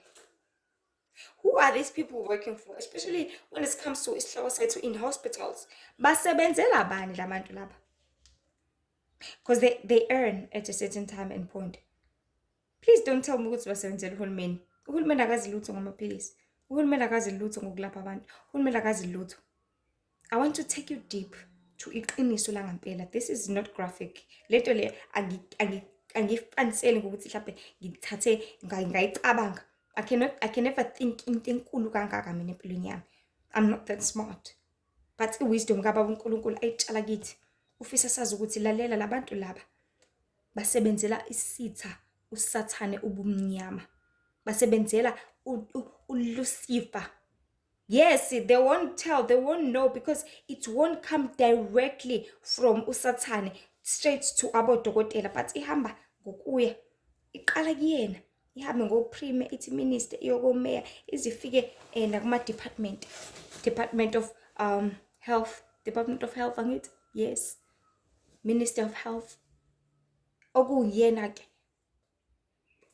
A: Who are these people working for? Especially when it comes to isihloko sethu in hospitals. Basebenzela bani labantu laba? Because they earn at a certain time and point. Please don't tell me ukuthi basebenzela uhulumeni. Uhulumeni akazi lutho ngamaphilisi. Uhulumeni akazi lutho ngokulapha abantu. Uhulumeni akazi lutho. I want to take you deep to iqiniso langampela. This is not graphic. Lento le angifaniseli ngokuthi mhlambe ngithathe ngayicabanga. I can never think into enkulu kangaka mina empilweni yami. I'm not that smart. But i-wisdom kaBaba uNkulunkulu ayitshala kithi. Ufisa sazi ukuthi lalela labantu laba basebenzela isitha uSathane ubumnyama. Basebenzela uLucifer. Yes, they won't tell, they won't know because it won't come directly from uSathane straight to abodokotela, but ihamba ngokuya iqala kuyena, ihambe ngoprime, ithi minister, iyokomeya, izifike nakuma-department, Department of Health, Department of Health angithi, yes, Minister of Health, okuyena ke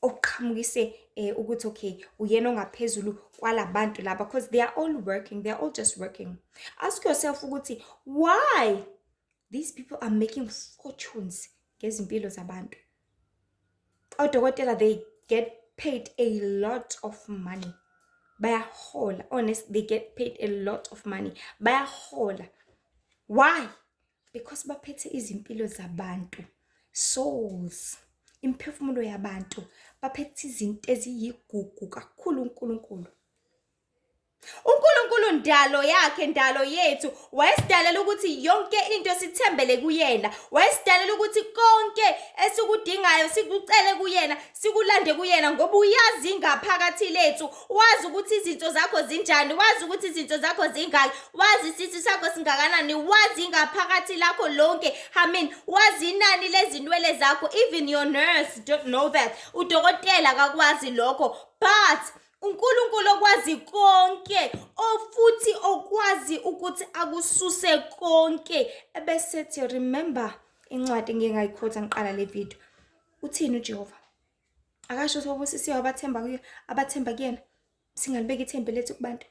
A: oqhamukise ukuthi okay, uyena ongaphezulu kwalabantu laba, because they are all working, they are all just working. Ask yourself ukuthi why these people are making fortunes ngezimpilo zabantu. Odokotela, they get paid a lot of money. Bayahola, honest, they get paid a lot of money. Bayahola. Why? Because baphethe izimpilo zabantu, souls, imiphefumulo yabantu, baphethe izinto eziyigugu kakhulu. uNkulunkulu. uNkulunkulu ndalo yakhe, ndalo yethu, wayesidalela ukuthi yonke into sithembele kuyena. Wayesidalela ukuthi konke esikudingayo sikucele kuyena, sikulande kuyena, ngoba uyazi ingaphakathi lethu. Wazi ukuthi izinto zakho zinjani, wazi ukuthi izinto zakho zingaki, wazi isisu sakho singakanani, wazi ingaphakathi lakho lonke. I mean, wazi inani lezinwele zakho. Even your nurse don't know that. Udokotela akakwazi lokho. But uNkulunkulu okwazi konke, ofuthi okwazi ukuthi akususe konke, ebesethi, remember incwadi engike ngayikhotha ngiqala le video, uthini uJehova? Akasho ukuthi babusisiwe abathemba kuye, abathemba kuyena. Singalibeka ithemba lethu kubantu.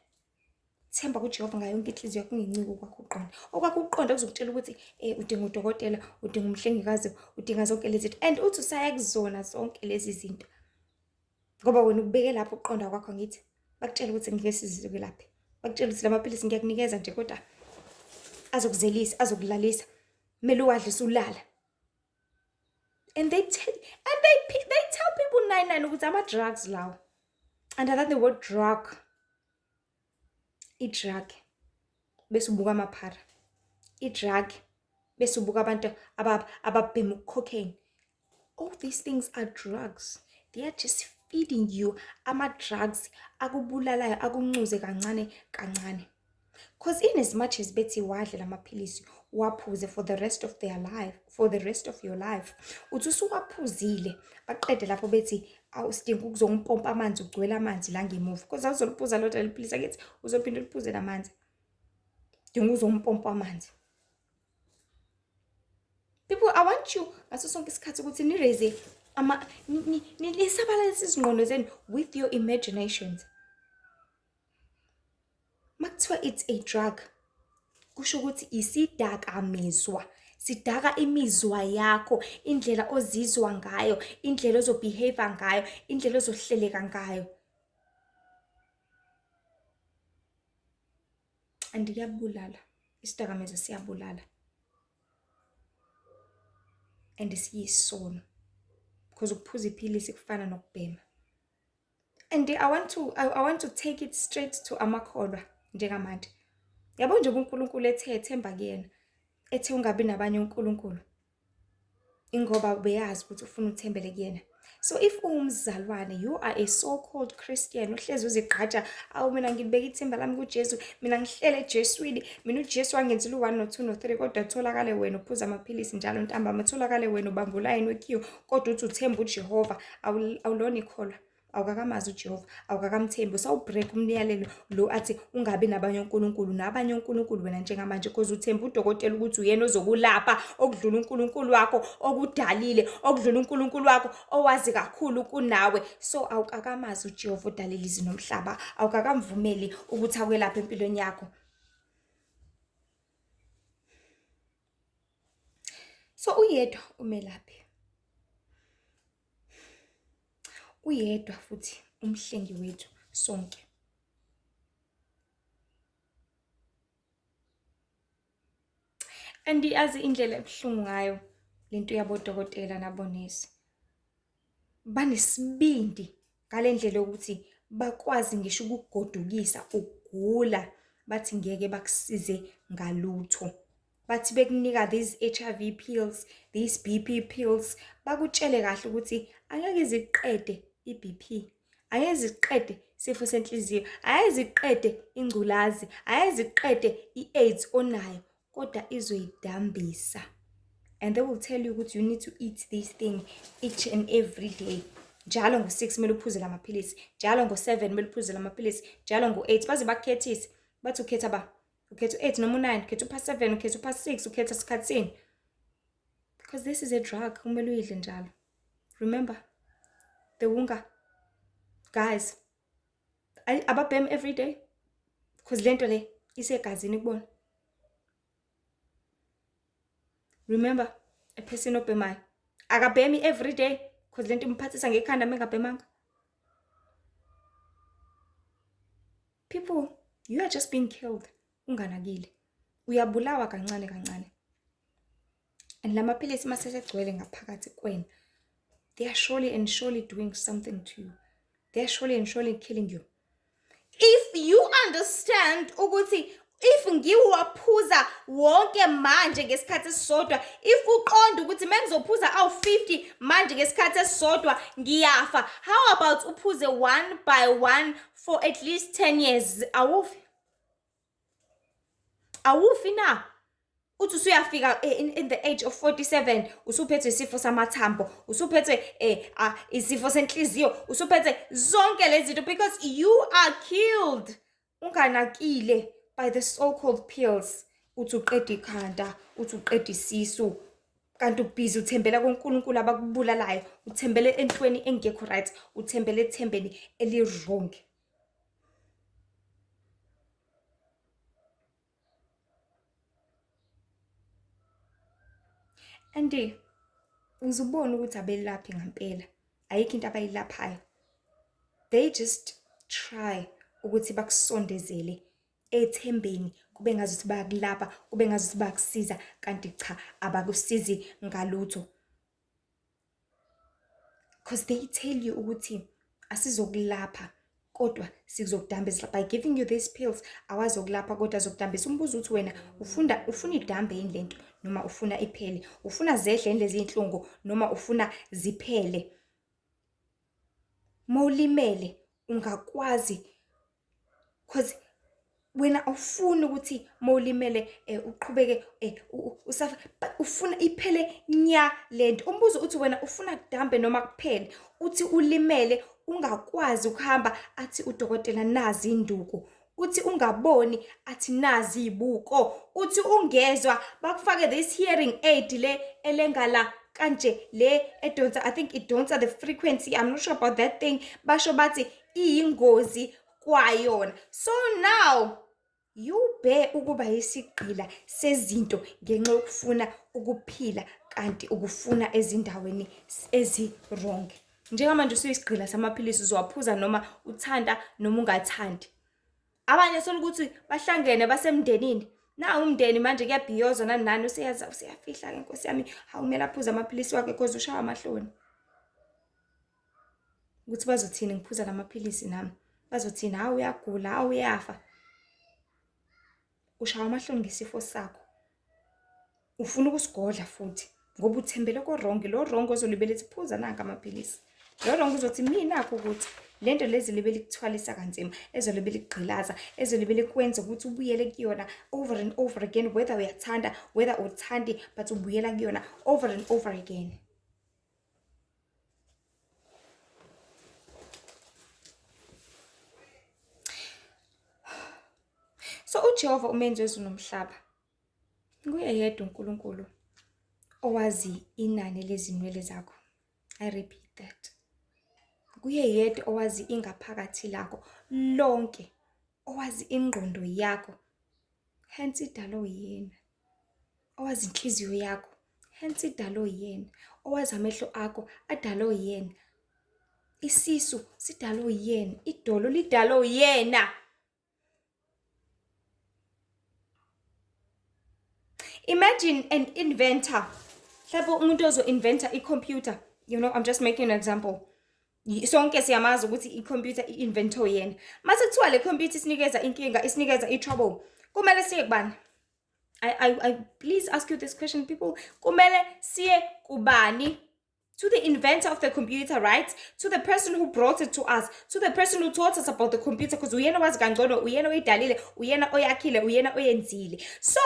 A: Themba kuJehova ngayo yonke inhliziyo yakho, ungenciki okwakho ukuqonda. Okwakho ukuqonda kuzokutshela ukuthi udinga udokotela, udinga umhlengikazi, udinga zonke lezi zinto, and uthi usaya kuzona zonke lezi zinto. Ngoba wena ukubeke lapho ukuqonda kwakho, ngithi bakutshela ukuthi ngeke sizikwelaphe, bakutshela ukuthi lamaphilisi ngiyakunikeza nje kodwa azokuzelisa, azokulalisa, kumele uwadle usulala. And they tell people 99 ukuthi ama-drugs lawo. Under the word drug, i-drug, bese ubuka amaphara, i-drug, bese ubuka abantu ababhema cocaine. All these things are drugs. They are just feeding you ama-drugs akubulalayo, akuncuze kancane kancane. Because in as much as bethi wadle lamaphilisi, uwaphuze for the rest of their life, for the rest of your life, uthi usuwaphuzile, baqede lapho bethi awusidinga ukuzompompa amanzi, ugcwele amanzi la ngemuva, because awuzoliphuza lodwa leli philisi, akithi uzophinda uliphuze namanzi, dinga uzompompa amanzi. People, I want you ngaso sonke isikhathi ukuthi ni-raise ama nisabalalise izingqondo zenu with your imaginations. Makuthiwa it's a drug, kusho ukuthi isidakamizwa, sidaka imizwa yakho, indlela ozizwa ngayo, indlela ozo-behave ngayo, indlela ozohleleka ngayo. And kuyabulala, isidakamizwa siyabulala. And siyisono. Because ukuphuza iphilisi kufana nokubhema. And I want to take it straight to amakholwa njengamanje. Yabo nje uNkulunkulu ethe themba kuyena, ethe ungabi nabanye uNkulunkulu. Ingoba ubeyazi ukuthi ufuna uthembele kuyena. So if uwumzalwane, you are a so-called Christian, uhlezi uzigqaja, awu mina ngibeka ithemba lami kuJesu, mina ngihlele eJeswini, mina uJesu wangenzela u-1 no-2 no-3, kodwa tholakale wena uphuza amaphilisi njalo ntambama, tholakale wena ubamba ulayini we-queue, kodwa uthi uthemba uJehova, awulona ikholwa. Awukakamazi uJehova, awukakamthembi, usawubreak umyalelo lo athi ungabi nabanye onkulunkulu, nabanye onkulunkulu wena njengamanje because uthemba udokotela ukuthi uyena ozokulapha okudlula uNkulunkulu wakho okudalile, okudlula uNkulunkulu wakho owazi kakhulu kunawe. So awukakamazi uJehova odalile izulu nomhlaba, awukakamvumeli ukuthi akwelaphe empilweni yakho. So uyedwa umelaphi. Uyedwa futhi umhlengi wethu sonke. And yazi indlela ebuhlungu ngayo lento yabodokotela nabonesi. Banesibindi ngale ndlela yokuthi bakwazi ngisho ukukugodukisa ugula bathi ngeke bakusize ngalutho. Bathi bekunika these H_I_V pills, these B_P pills, bakutshele kahle ukuthi angeke ize ikuqede i-B_P, angeke ize ikuqede isifo senhliziyo, angeke ize ikuqede ingculazi, angeke ize ikuqede i-AIDS onayo. Kodwa izoyidambisa and they will tell you ukuthi you need to eat this thing each and every day. Njalo ngo-6 kumele uphuze la maphilisi, njalo ngo-7 kumele uphuze la maphilisi, njalo ngo-8. Baze bakukhethise, bathi ukhetha ba, ukhetha u-8 noma u-9, ukhetha u-past 7, ukhetha u-past 6, ukhetha sikhathini. Because this is a drug, kumele uyidle njalo. Remember, the wunga, guys, ababhemi every day because lento le isegazini kubona. Remember, a person obhemayo akabhemi every day because lento imphathisa ngekhanda mengabhemanga. People, you are just being killed unganakile. Uyabulawa kancane kancane. And la maphilisi uma sesegcwele ngaphakathi kwena, they are surely and surely doing something to you. They are surely and surely killing you. If you understand ukuthi if ngiwaphuza wonke manje ngesikhathi esisodwa, if uqonda ukuthi mengizophuza awu-50 manje ngesikhathi esisodwa ngiyafa, how about uphuze one by one for at least 10 years? Awufi? Awufi na? Uthi usuyafika in the age of 47 usuphethwe isifo samathambo, usuphethwe isifo senhliziyo, usuphethe zonke lezi zinto because you are killed unganakile by the so-called pills. Uthi uqeda ikhanda, uthi uqeda isisu, kanti ubhizi uthembela kuNkulunkulu abakubulalayo, uthembele entweni engekho right, uthembele ethembeni eli-wrong. And uzubona ukuthi abelaphi ngampela, ayikho into abayilaphayo. They just try ukuthi bakusondezele ethembeni, kube ngazuthi bayakulapha, kube ngazuthi bayakusiza, kanti cha, abakusizi ngalutho. Because they tell you ukuthi asizokulapha kodwa sizokudambisa by giving you these pills. Awazokulapha kodwa azokudambisa. Umbuzo uthi wena ufuna idambe yini lento noma ufuna iphele, ufuna zehle yini lezi zinhlungu noma ufuna ziphele. Mawulimele ungakwazi, cause wena awufuni ukuthi mawulimele uqhubeke usafa, but ufuna iphele nya lento. Umbuzo uthi wena ufuna kudambe noma kuphele. Uthi ulimele ungakwazi ukuhamba, athi udokotela nazi induku. Uthi ungaboni, athi nazi ibuko. Uthi ungezwa, bakufake this hearing aid le elenga la kanje, le edonsa, I think idonsa the frequency, I'm not sure about that thing. Basho bathi iyingozi kwayona. So now you bear ukuba yisigqila sezinto ngenxa yokufuna ukuphila, kanti ukufuna ezindaweni ezi-wrong. Njengamanje usuyisigqila samaphilisi, uzowaphuza noma uthanda noma ungathandi. Abanye sola ukuthi bahlangene basemndenini, na umndeni manje kuyabhiyozwa nani nani, useyaza useyafihla-ke nkosi yami, hawu kumele aphuze amaphilisi wakhe cause ushawa amahloni. Ukuthi bazothini ngiphuza lamaphilisi nami, bazothini hawu uyagula, hawu uyafa. Ushawa amahloni ngesifo sakho, ufuna ukusigodla futhi ngoba uthembele ko-wrong. Lo wrong ozolibele ethi phuza nanka amaphilisi, lo wrong uzothi minakho ukuthi lento lezi libe likuthwalisa kanzima, ezolibe likugqilaza, ezolibe likwenza ukuthi ubuyele kuyona over and over again, whether uyathanda whether uthandi, but ubuyela kuyona over and over again. UJehova umenzi wezulu nomhlaba. Nguye yedwa uNkulunkulu owazi inani lezinwele zakho. I repeat that. Nguye yedwa owazi ingaphakathi lakho lonke, owazi ingqondo yakho. Hence idalo uyena. Owazi inhliziyo yakho. Hence idalo uyena. Owazi amehlo akho adalo uyena. Isisu sidalo uyena. Idolo lidalo uyena. Imagine an inventor. Mhlawumbe umuntu ozo-inventa i-computer. You know, I'm just making an example. Sonke siyamazi ukuthi i-computer i-invento yena. Mase kuthiwa le computer isinikeza inkinga, isinikeza i-trouble. Kumele siye kubani? I please ask you this question, people. Kumele siye kubani? To the inventor of the computer, right? To the person who brought it to us, to the person who taught us about the computer, because uyena wazi kangcono, uyena oyidalile, uyena oyakhile, uyena oyenzile. So,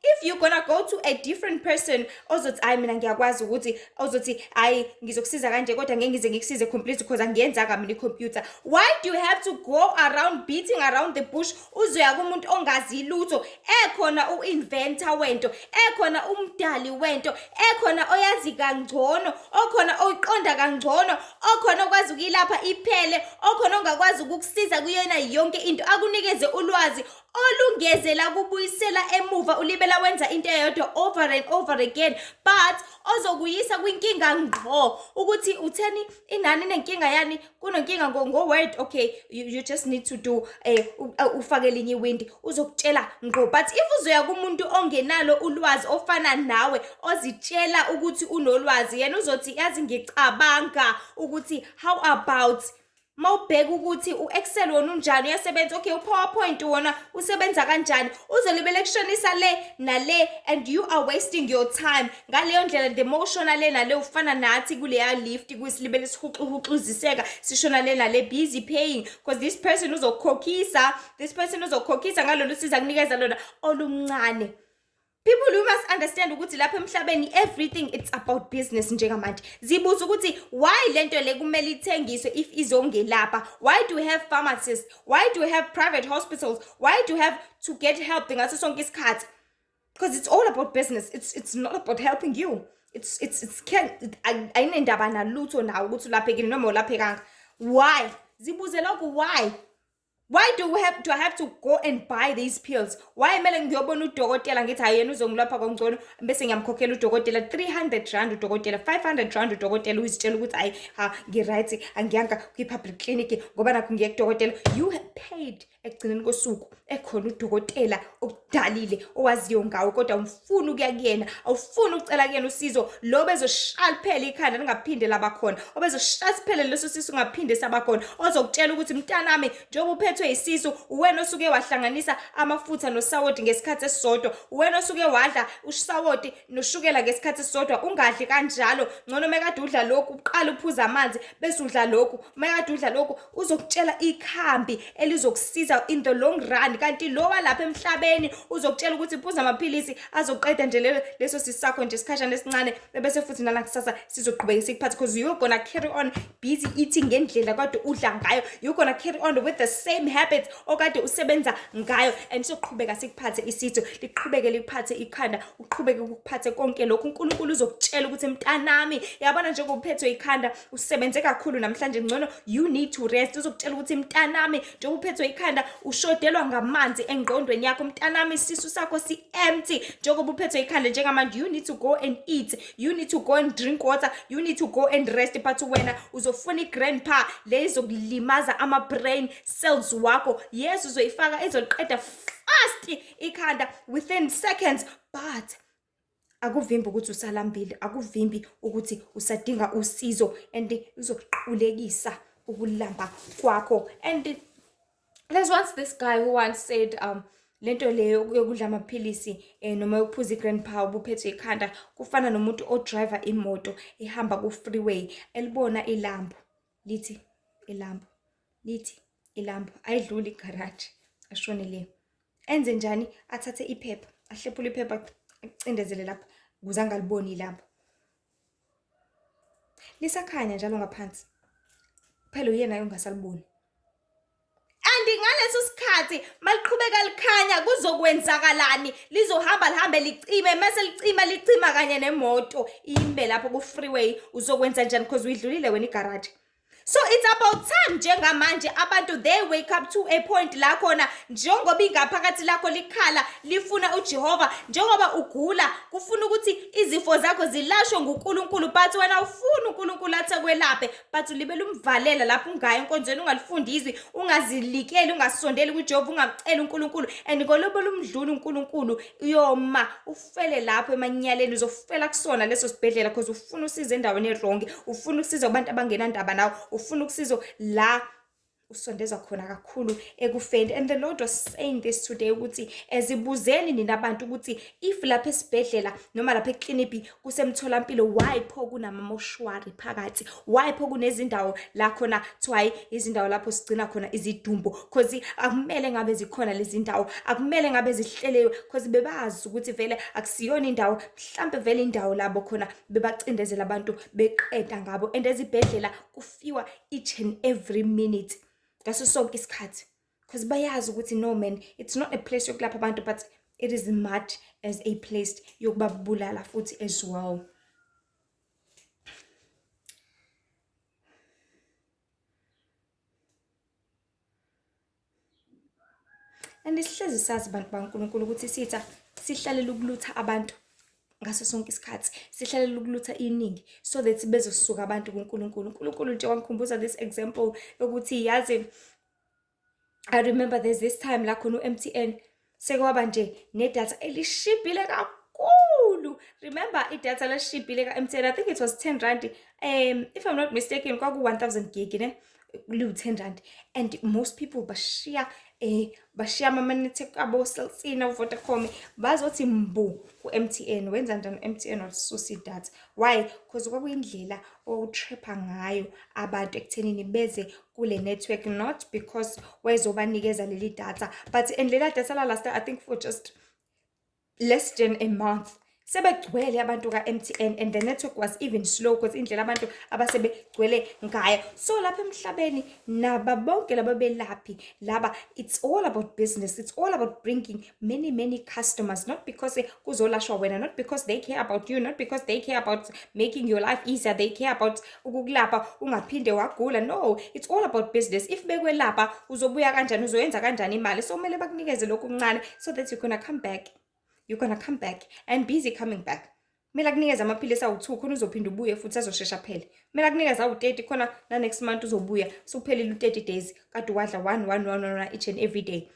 A: if you're gonna go to a different person, ozothi ayi mina ngiyakwazi ukuthi, ozothi ayi ngizokusiza kanje kodwa ngeke ngize ngikusize complete because angiyenzanga mina i-computer. Why do you have to go around beating around the bush uzoya kumuntu ongazi lutho, ekhona u-inventor wento, ekhona umdali wento, ekhona oyazi kangcono, okhona oyiqonda kangcono, okhona okwazi ukuyilapha iphele, okhona ongakwazi ukukusiza kuyona yonke into, akunikeze ulwazi olungeze lakubuyisela emuva ulibela wenza into eyodwa over and over again, but ozokuyisa kwinkinga ngqo ukuthi utheni inani nenkinga yani kunenkinga ngo-Word. Okay, you just need to do ufake elinye iwindi, uzokutshela ngqo. But if uzoya kumuntu ongenalo ulwazi ofana nawe, ozitshela ukuthi unolwazi, yena uzothi yazi ngicabanga ukuthi how about mawubheka ukuthi u-Excel wona unjani, uyasebenza, okay, u-PowerPoint wona usebenza kanjani, uzolibele kushonisa le nale and you are wasting your time ngaleyo ndlela. The more ushona le nale, ufana nathi kuleya lift kuyisilibele sihuxuhuxuziseka sishona le nale, busy paying because this person uzokukhokhisa, this person uzokukhokhisa ngalolu siza kunikeza lona oluncane. People, you must understand ukuthi lapha emhlabeni everything, it's about business njengamanje. Zibuza ukuthi why lento le kumele ithengiswe if izongelapha? Why do we have pharmacists? Why do we have private hospitals? Why do you have to get help ngaso sonke isikhathi? Because it's all about business. It's not about helping you. It's can ayinendaba nalutho nawe ukuthi ulaphekile noma ulaphekanga. Why? Zibuze lokho, why? Why do I have to go and buy these pills? Why kumele ngiyobona udokotela ngithi hayi yena uzongilapha kangcono, bese ngiyamkhokhela udokotela 300 rand, udokotela 500 rand, udokotela uzitshela ukuthi hayi ha ngi-right, angiyanga kwi-public clinic ngoba nakho ngiye kudokotela. You have paid ekugcineni kosuku, ekhona udokotela okudalile owaziyo ngawe, kodwa awufuni ukuya kuyena, awufuni ukucela kuyena usizo lo bezoshaya liphele ikhanda lingaphinde laba khona, obezoshaya siphele leso sisu ungaphinde saba khona, ozokutshela ukuthi mntanami, njengoba uphethwe isisu, uwena osuke wahlanganisa amafutha nosawoti ngesikhathi esisodwa, uwena osuke wadla usawoti noshukela ngesikhathi esisodwa, ungadli kanjalo, ngcono mekade udla lokhu uqala uphuza amanzi bese udla lokhu, mekade udla lokhu. Uzokutshela ikhambi elizokusiza in the long run, kanti lo walapha emhlabeni uzokutshela ukuthi phuza amaphilisi azoqeda nje leso sisu sakho nje isikhashana esincane, bese futhi nanakusasa sizoqhubeka sikuphathe, because you're gonna carry on busy eating ngendlela kade udla ngayo, you're gonna carry on with the same habits okade usebenza ngayo, and sizoqhubeka sikuphathe isitho, liqhubeke likuphathe ikhanda, uqhubeke ukuphathe konke lokhu. UNkulunkulu uzokutshela ukuthi mntanami, yabona njengoba uphethwe ikhanda, usebenze kakhulu namhlanje, ngcono you need to rest. Uzokutshela ukuthi mntanami, njengoba uphethwe ikhanda, ushodelwa ngamanzi engqondweni yakho, mntanami, isisu sakho si-empty njengoba uphethwe ikhanda njengamanje, you need to go and eat, you need to go and drink water, you need to go and rest. But wena uzofuna i-Grandpa le izokulimaza ama-brain cells wakho. Yes, uzoyifaka, izoliqeda fast ikhanda within seconds, but akuvimbi ukuthi usalambile, akuvimbi ukuthi usadinga usizo, and izokuqulekisa ukulamba kwakho. And there's once this guy who once said lento leyo yokudla amaphilisi noma yokuphuza i-Grandpa ubuphethwe ikhanda kufana nomuntu odriver imoto ehamba ku-freeway, elibona ilambu, lithi ilambu, lithi ilambu, ayidluli igaraji, ashone le. Enze njani? Athathe iphepha, ahlephule iphepha, acindezele lapha ukuze angaliboni ilambu. Lisakhanya njalo ngaphansi, phela uyena ongasaliboni. And ngaleso sikhathi maliqhubeka likhanya kuzokwenzakalani? Lizohamba lihambe licime, mase licima licima kanye nemoto ime lapho ku-freeway. Uzokwenza njani? Because uyidlulile wena igaraji. So it's about time njengamanje abantu they wake up to a point la khona, njengoba ingaphakathi lakho likhala lifuna uJehova, njengoba ugula kufuna ukuthi izifo zakho zilashwe nguNkulunkulu, but wena ufuna uNkulunkulu athi kwelaphe, but ulibele umvalela lapho ungayi enkonzweni, ungalifundi izwi, ungazilikeli, ungasondeli kuJehova, ungamceli uNkulunkulu, and ngolobela umdlula uNkulunkulu uyoma ufele lapho emanyaleni, uzofela kusona leso sibhedlela because ufuna usizo endaweni e-wrong, ufuna usizo kubantu abangenandaba nawe, ufuna usizo la usondezwa khona kakhulu ekufeni. And the Lord was saying this today ukuthi ezibuzeni nina bantu ukuthi if lapha esibhedlela noma lapha ekliniki kusemtholampilo, why pho kunamamoshwari phakathi? Why pho kunezindawo la khona kuthiwa hayi izindawo lapho sigcina khona izidumbu? Cause akumele ngabe zikhona lezi ndawo, akumele ngabe zihlelewe, cause bebazi ukuthi vele akusiyona indawo, mhlambe vele indawo labo khona bebacindezela abantu beqeda ngabo. And ezibhedlela kufiwa each and every minute ngaso sonke isikhathi, because bayazi ukuthi no man, it's not a place yokulapha abantu, but it is much as a place yokubabulala futhi as well. And sihlezi sazi bantu baNkulunkulu ukuthi isitha sihlalela ukulutha abantu ngaso sonke isikhathi, sihlalela ukulutha iningi so that bezosuka abantu kuNkulunkulu. uNkulunkulu nje wangikhumbuza this example yokuthi yazi, I remember there's this time la khona u-MTN sekwaba nje nedatha elishibhile kakhulu. Remember idatha lashibhile ka-MTN, I think it was 10 rand, if I'm not mistaken, kwaku 1000 gig ne, liwu-10 rand, and most people bashiya bashiya ama-network abo Cell C na Vodacom bazothi mbu ku-MTN. Wenza njani u-MTN? Walisusa idatha. Why? Because kwakuyindlela owutrapha ngayo abantu ekuthenini beze kule network, not because wayezobanikeza leli data, but and lela data la last I think for just less than a month, sebegcwele abantu ka-MTN, and the network was even slow because indlela abantu abasebegcwele ngayo. So lapha emhlabeni naba bonke laba belaphi laba, it's all about business, it's all about bringing many many customers, not because kuzolashwa wena, not because they care about you, not because they care about making your life easier, they care about ukukulapha ungaphinde wagula. No, it's all about business. If bekwelapha uzobuya kanjani, uzoyenza kanjani imali? So kumele bakunikeze lokhu okuncane so that you're gonna come back. You're gonna come back and busy coming back. Kumele akunikeze amaphilisi awu-2 khona uzophinda ubuye futhi azoshesha phele. Kumele akunikeze awu-30 khona na next month uzobuya suphelile u-30 days kade wadla 1 1 1 1 each and every day.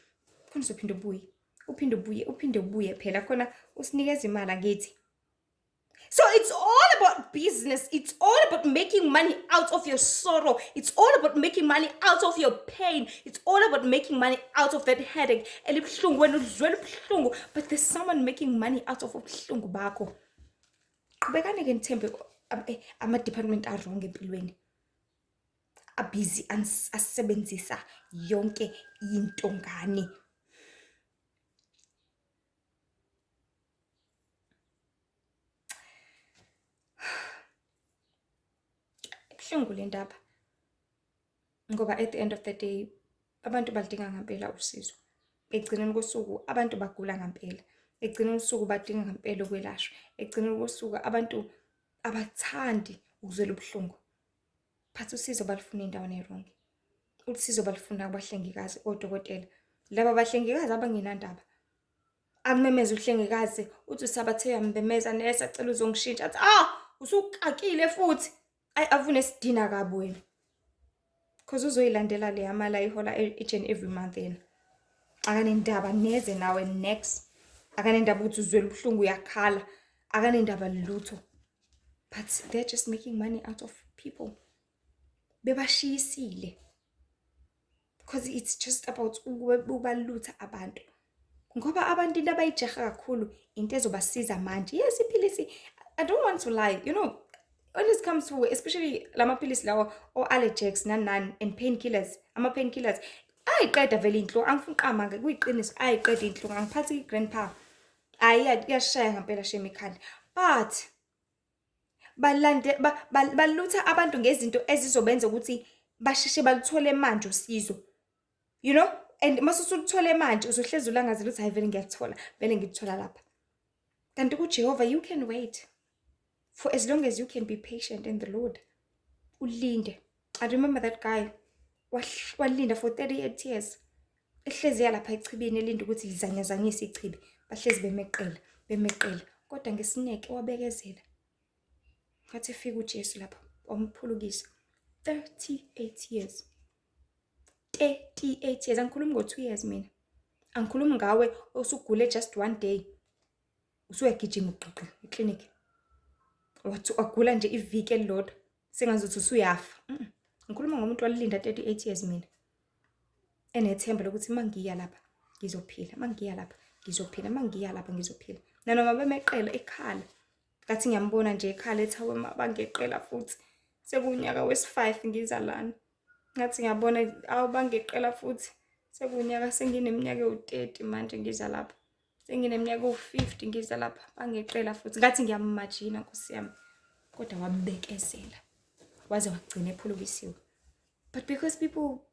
A: Khona uzophinda ubuye. Uphinde ubuye, uphinde ubuye phela khona usinikeza imali angithi. So it's all about business. It's all about making money out of your sorrow. It's all about making money out of your pain. It's all about making money out of that headache. Elibuhlungu wena uzwela ubuhlungu, but there's someone making money out of ubuhlungu bakho. Qhubekani ke nithembe ama-department a-wrong empilweni. Abhizi asebenzisa yonke into ngani. Ibuhlungu le ndaba ngoba at the end of the day abantu balidinga ngempela usizo. Ekugcineni kosuku abantu bagula ngempela. Ekugcineni kosuku badinga ngempela ukwelashwa. Ekugcineni kosuku abantu abathandi ukuzwela ubuhlungu. But usizo balifuna endaweni e-wrong. Usizo balifuna kubahlengikazi, odokotela. Laba bahlengikazi abangenandaba. Akumemeze uhlengikazi uthi usabathe uyambemeza nesi acela uzongishintsha, athi ah usukakile futhi. Ayi avune sidina kabi wena. Cause uzoyilandela le mali ayihola each and every month yena. Akanendaba neze nawe next. Akanendaba ukuthi uzwela ubuhlungu uyakhala. Akanendaba lutho. But they're just making money out of people. Bebashiyisile. Because it's just about ukubalutha abantu. Ngoba abantu into abayijaha kakhulu into ezobasiza manje. Yes, iphilisi, I don't want to lie, you know, when it comes to especially lamaphilisi lawa o-Allergex nani nani and painkillers, ama-painkillers ayiqeda vele inhlungu, angifuni uqamba kuyiqiniso, ayiqeda inhlungu, angiphathi i-grandpa. Ayi iyashaya ngempela shame ikhanda. But balande balutha abantu ngezinto ezizobenza ukuthi basheshe baluthole manje usizo. You know, And mase usuluthole manje uzohlezi ulangazela ukuthi hayi vele ngiyalithola, vele ngilithola lapha. Kanti kuJehova you can wait for as long as you can be patient in the Lord. Ulinde. I remember that guy walinda for 38 years. Ehlezi yalapha echibini elinda ukuthi lizanyazanyise ichibi. Bahlezi bemeqela, bemeqela. Kodwa ngesineke wabekezela. Ngathi efika uJesu lapha wamphulukisa. 38 years. 38 years. Angikhulumi ngo-2 years mina. Angikhulumi ngawe osugule just one day. Usuyagijima ugqigqi eklinikhi. Wathi wagula nje iviki elilodwa sengazuthi usuyafa. Ngikhuluma ngomuntu walinda 38 years mina. Enethemba lokuthi mangiya lapha ngizophila, mangiya lapha ngizophila, mangiya lapha ngizophila. Nanoma bemeqela ekhala. Ngathi ngiyambona nje ekhala ethi hawe ma bangeqela futhi. Sekuwunyaka wesi-5 ngiza lana. Ngathi ngiyabona awu bangeqela futhi. Sekuwunyaka sengineminyaka ewu-30 manje ngiza lapha. Sengineminyaka ewu-50 ngiza lapha bangeqela futhi. Ngathi ngiyamimajina Nkosi yami. Kodwa wabekezela. Waze wagcina ephulukisiwe. But because people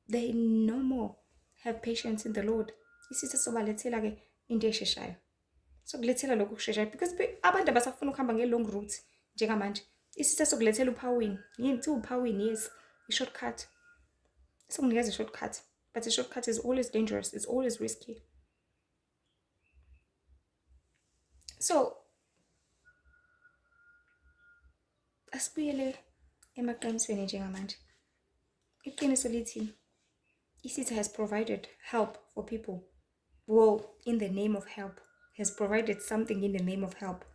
A: they no more have patience in the Lord. Isitha sobalethela ke into esheshayo. Sokulethela lokhu kusheshayo because abantu abasafuna ukuhamba nge-long route njengamanje. Isitha sokulethela uphawini. Yini kuthiwa uphawini? Yes, i-shortcut. Sokunikeza i-shortcut. But a shortcut is always dangerous. It's always risky. So asibuyele emaqinisweni njengamanje. Iqiniso lithi isitha has provided help for people. Well, in the name of help, has provided something in the name of help.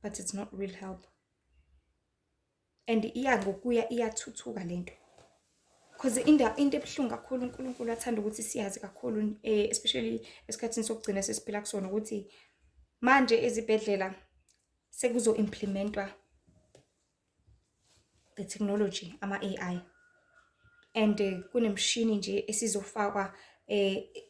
A: But it's not real help. And iya ngokuya iyathuthuka lento. Because into ebuhlungu kakhulu uNkulunkulu athanda ukuthi siyazi kakhulu, especially esikhathini sokugcina sesiphila kusona, ukuthi manje ezibhedlela sekuzo implementwa the technology, ama-AI. And kunemishini nje esizofakwa,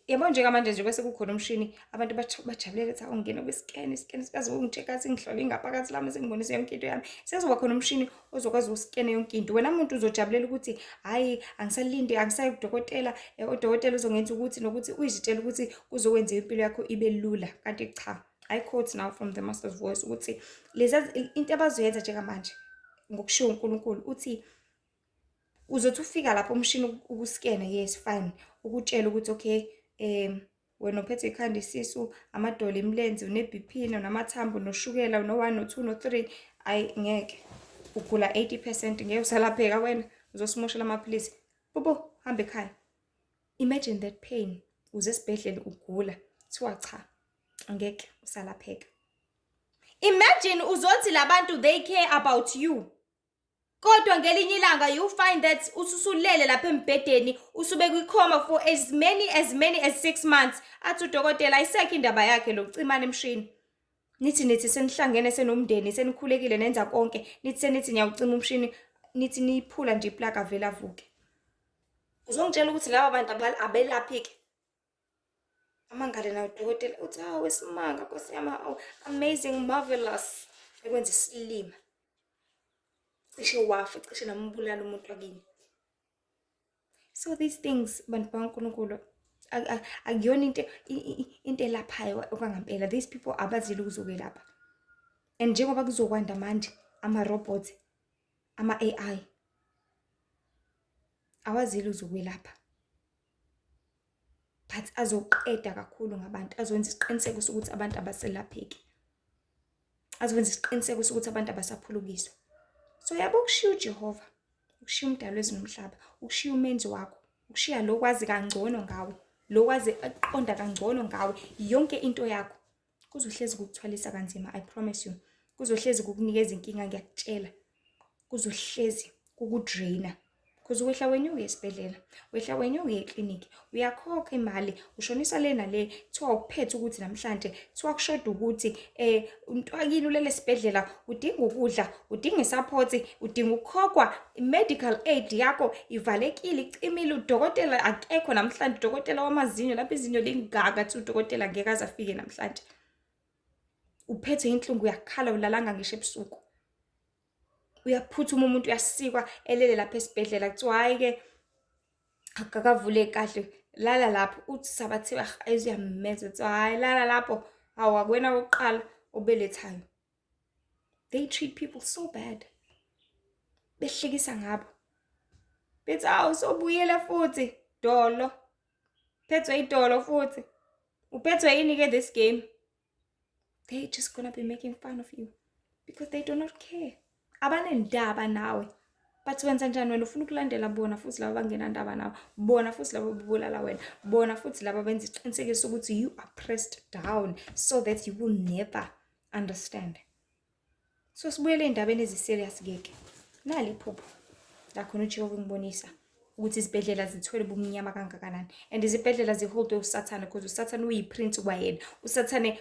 A: yabo njengamanje nje bese kukhona umshini abantu bajabulela ukuthi awungena kwi-scan, i-scan sikwazi ukungi-check-a singihlole ingaphakathi lami singibonise yonke into yami. Sekuzoba khona umshini ozokwazi uku-scan-a yonke into. Wena muntu uzojabulela ukuthi hhayi angisalindi, angisayi kudokotela, udokotela uzongenza ukuthi nokuthi, uyizitshela ukuthi kuzokwenza impilo yakho ibe lula. Kanti cha, I quote now from the master's voice ukuthi lezi into abazoyenza njengamanje ngokushiwo uNkulunkulu uthi uzothi ufika lapho umshini ukuskena, yes fine, ukutshela ukuthi okay, wena uphethe ikhanda, isisu, amadolo, imilenze, une-BP, unamathambo, noshukela, no-1, no-2, no-3, ayi ngeke ugula 80%, ngeke usalapheka wena, uzosimoshela amaphilisi, bobo hamba ekhaya. Imagine that pain, uze esibhedlela ugula, kuthiwa cha angeke usalapheka. Imagine uzothi labantu they care about you. Kodwa ngelinye ilanga you find that ususulele lapha embhedeni, usube kwi-coma for as many as 6 months. Athi udokotela ayisekho indaba yakhe lokucimana emshini. Nithi nithi senihlangene senomndeni, senikhulekile nenza konke, nithi senithi niyawucima umshini, nithi niyiphula nje iplug avele avuke. Uzongitshela ukuthi laba bantu abelaphi-ke. Amangale nawo udokotela uthi hawu isimanga Nkosi yami, hawu amazing, marvelous. Ekwenza isilima. Cishe wafa, cishe nambulala umuntu wakini. So these things bantu bakaNkulunkulu akuyona into elaphayo okwangampela. These people abazile ukuzokwelapha. And njengoba kuzokwanda manje ama-robots, ama-AI awazile uzokwelapha. But azoqeda kakhulu ngabantu, azokwenza isiqiniseko sokuthi abantu abaselapheki. Azokwenza isiqiniseko sokuthi abantu abasaphulukiswa. So yabo ukushiya uJehova, ukushiya umdali wezulu nomhlaba, ukushiya umenzi wakho, ukushiya lo kwazi kangcono ngawe, lo kwazi aqonda kangcono ngawe, yonke into yakho. Kuzohlezi kukuthwalisa kanzima, I promise you. Kuzohlezi kukunikeza inkinga, ngiyakutshela. Kuzohlezi kukudraina. Because wehla wenyuke esibhedlela, wehla wenyuke eklinikhi, uyakhokha imali, ushonisa le nale, kuthiwa ukuphethe ukuthi namhlanje, kuthiwa kushoda ukuthi umntwakini ulele esibhedlela, udinga ukudla, udinga isupport, udinga ukukhokhwa, i-medical aid yakho ivalekile, icimile, udokotela akekho namhlanje, udokotela wamazinyo, lapho izinyo lingaka, kuthi udokotela ngeke aze afike namhlanje. Uphethwe inhlungu, uyakhala, ulalanga ngisho ebusuku. Uyaphuthuma umuntu uyasikwa elele lapha esibhedlela, kuthiwa hhayi-ke akukavuleki kahle, lala lapho. Uthi sabathiwa uyamemeza kuthiwa hhayi lala lapho, hawu akuwena wokuqala obelethayo. They treat people so bad. Behlekisa ngabo. Bethi hawu sobuyela futhi dolo. Phethwe idolo futhi. Uphethwe yini-ke this game? They just gonna be making fun of you because they do not care. Abanendaba nawe. But wenza njani wena? Ufuna ukulandela bona futhi laba abangenandaba nawe, bona futhi laba ababulala wena, bona futhi laba benza isiqinisekiso ukuthi you are pressed down so that you will never understand. So sibuyele ey'ndabeni ezi-serious keke. Nali iphupho lakhona uJehova ungibonisa ukuthi izibhedlela zithwele ubumnyama kangakanani, and izibhedlela ziholdwe uSathane, because uSathane uyi-prince kwayena. USathane